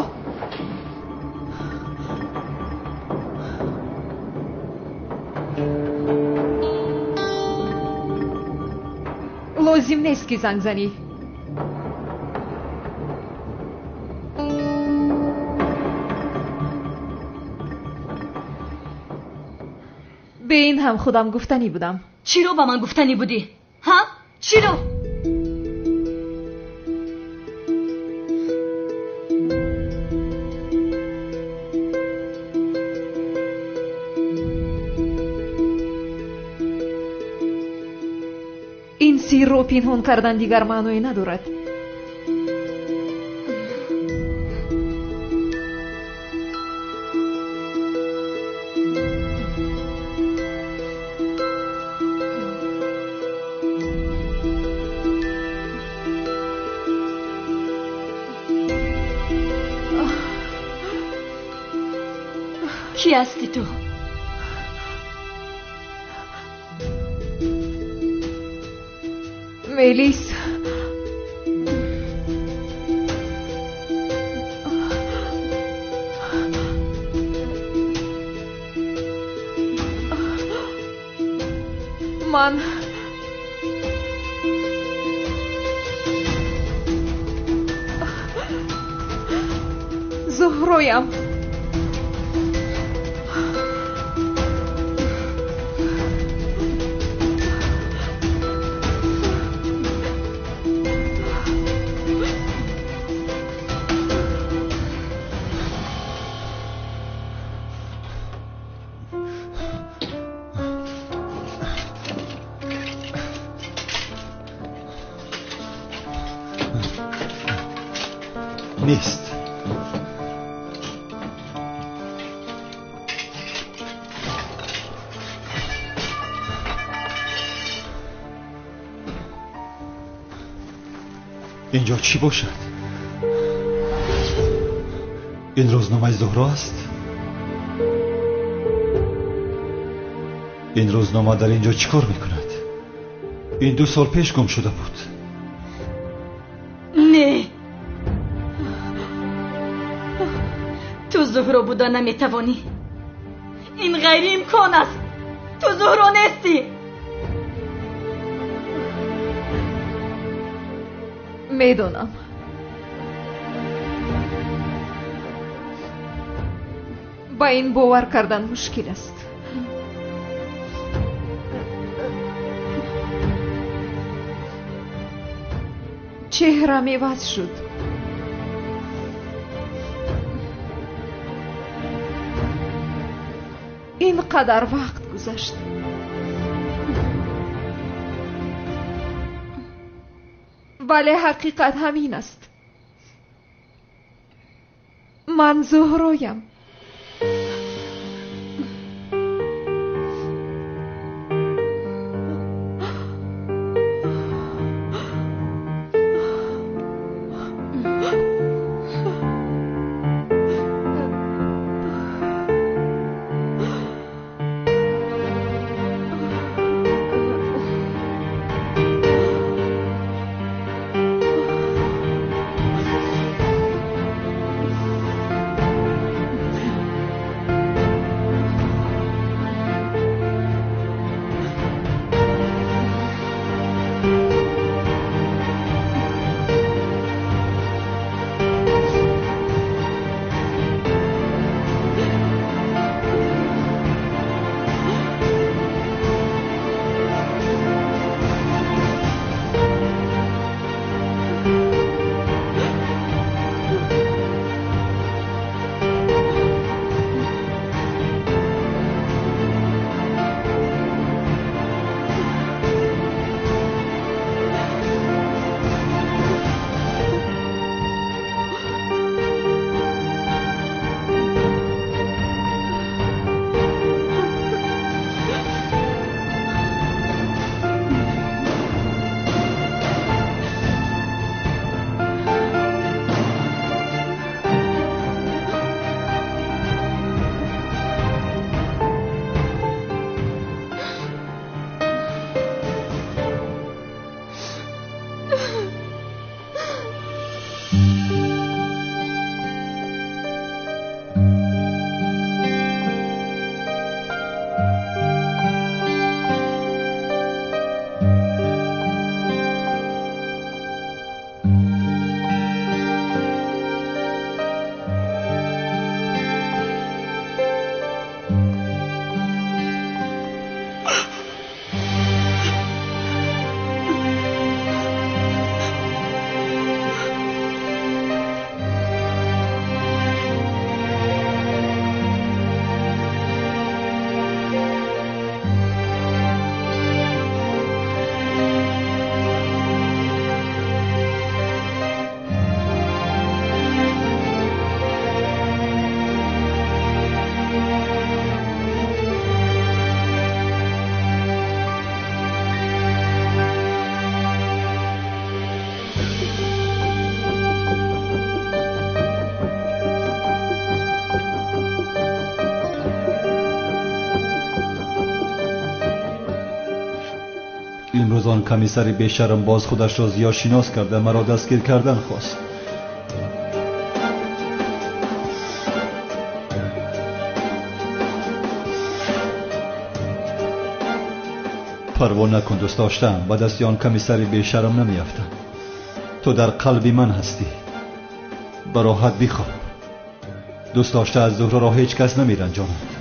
Лозим нест, ки занг занӣ. Бе ин ҳам худам гуфтанӣ будам. Чиро ба ман гуфтанӣ будӣ? Ҳа? Чиро? Ин сирро пинҳон кардан дигар маъное надорад. Ки ҳасти ту? Мелис, ман Зуҳроям. Нест. Инҷо чӣ бошад? Ин рӯзномаи Зуҳро аст? Ин рӯзнома дар инҷо чӣ кор мекунад? Ин 2 сол пеш гум шуда буд. Не, ту Зуҳро буда наметавонӣ. Ин ғайриимкон аст. Ту Зуҳро нестӣ. Медонам. Ба ин бовар кардан мушкил аст. Чеҳрам иваз шуд. Ин қадар вақт гузашт. Вале ҳақиқат ҳамин аст. Ман Зуҳроям. Имрӯз он комиссари бешарм боз худашро зиёд шинос карда маро дастгир кардан хост. Парво накун, дӯст доштаам, ба дасти он комиссари бешарм намеафтам. Ту дар қалби ман ҳастӣ. Ба роҳат бихоб. Дӯст дошта аз Зуҳроро ҳеҷ кас намеранҷонад.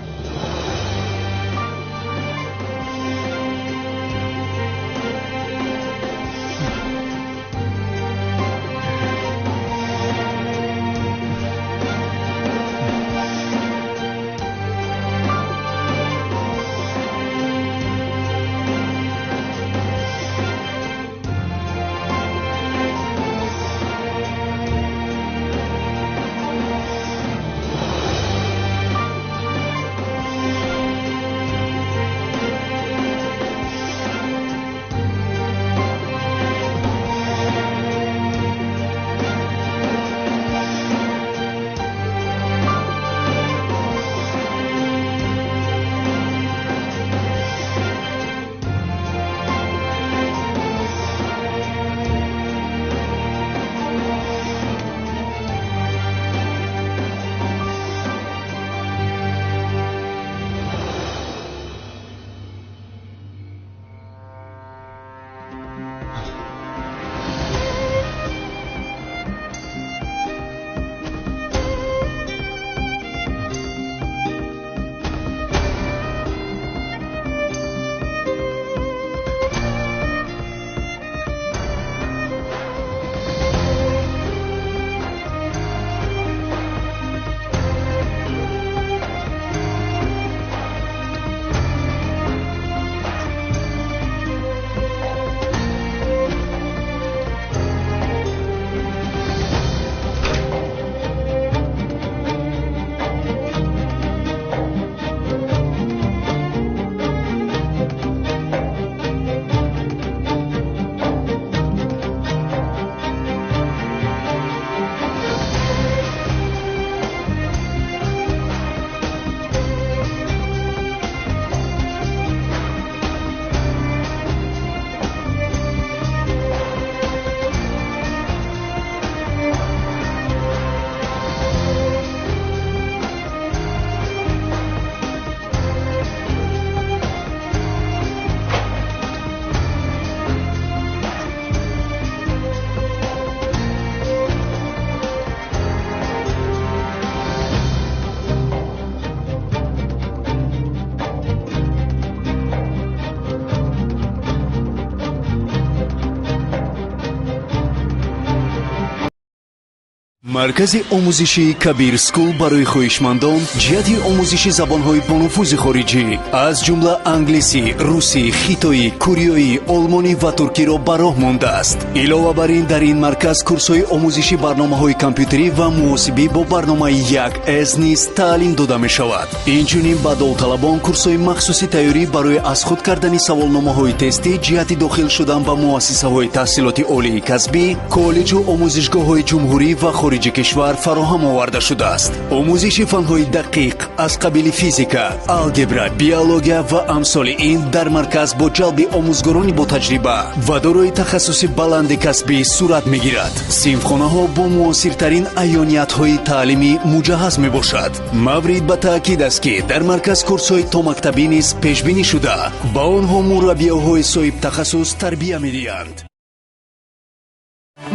Маркази омӯзишии Кабир Скул барои хоҳишмандон ҷиҳати омӯзиши забонҳои бонуфузи хориҷӣ аз ҷумла англисӣ, русӣ, хитоӣ, кореоӣ, олмонӣ ва туркиро ба роҳ мондааст. Илова бар ин, дар ин марказ курсҳои омӯзиши барномаҳои компютерӣ ва муҳосибӣ бо барномаи 1С низ таълим дода мешавад. Инчунин ба довталабон курсҳои махсуси тайёрӣ барои аз худ кардани саволномаҳои тестӣ ҷиҳати дохил шудан ба муассисаҳои таҳсилоти олии касбӣ, коллеҷу омӯзишгоҳҳои ҷумҳурӣ ва хориҷи кишвар фароҳам оварда шудааст. Омӯзиши фанҳои дақиқ аз қабили физика, алгебра, биология ва амсоли ин дар марказ бо ҷалби омӯзгорони ботаҷриба ва дорои тахассуси баланди касбӣ сурат мегирад. Синфхонаҳо бо муосиртарин аёниятҳои таълимӣ муҷаҳҳаз мебошад. Маврид ба таъкид аст, ки дар марказ курсҳои томактабӣ низ пешбинӣ шуда, ба онҳо мураббиёҳои соҳибтахассус тарбия медиҳанд.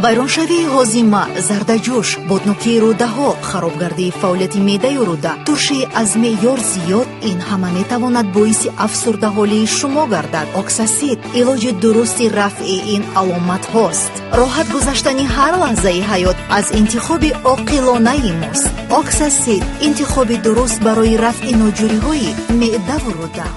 Вайроншавии ҳозима, зардаҷӯш, боднокии рӯдаҳо, харобгардии фаъолияти меъдаю рӯда, туршии аз меъёр зиёд, ин ҳама метавонад боиси афсурдаҳолии шумо гардад. Оксасид илоҷи дурусти рафъи ин аломатҳост. Роҳат гузаштани ҳар лаҳзаи ҳаёт аз интихоби оқилонаи мост. Оксасид интихоби дуруст барои рафъи ноҷӯриҳои меъдаву рӯда.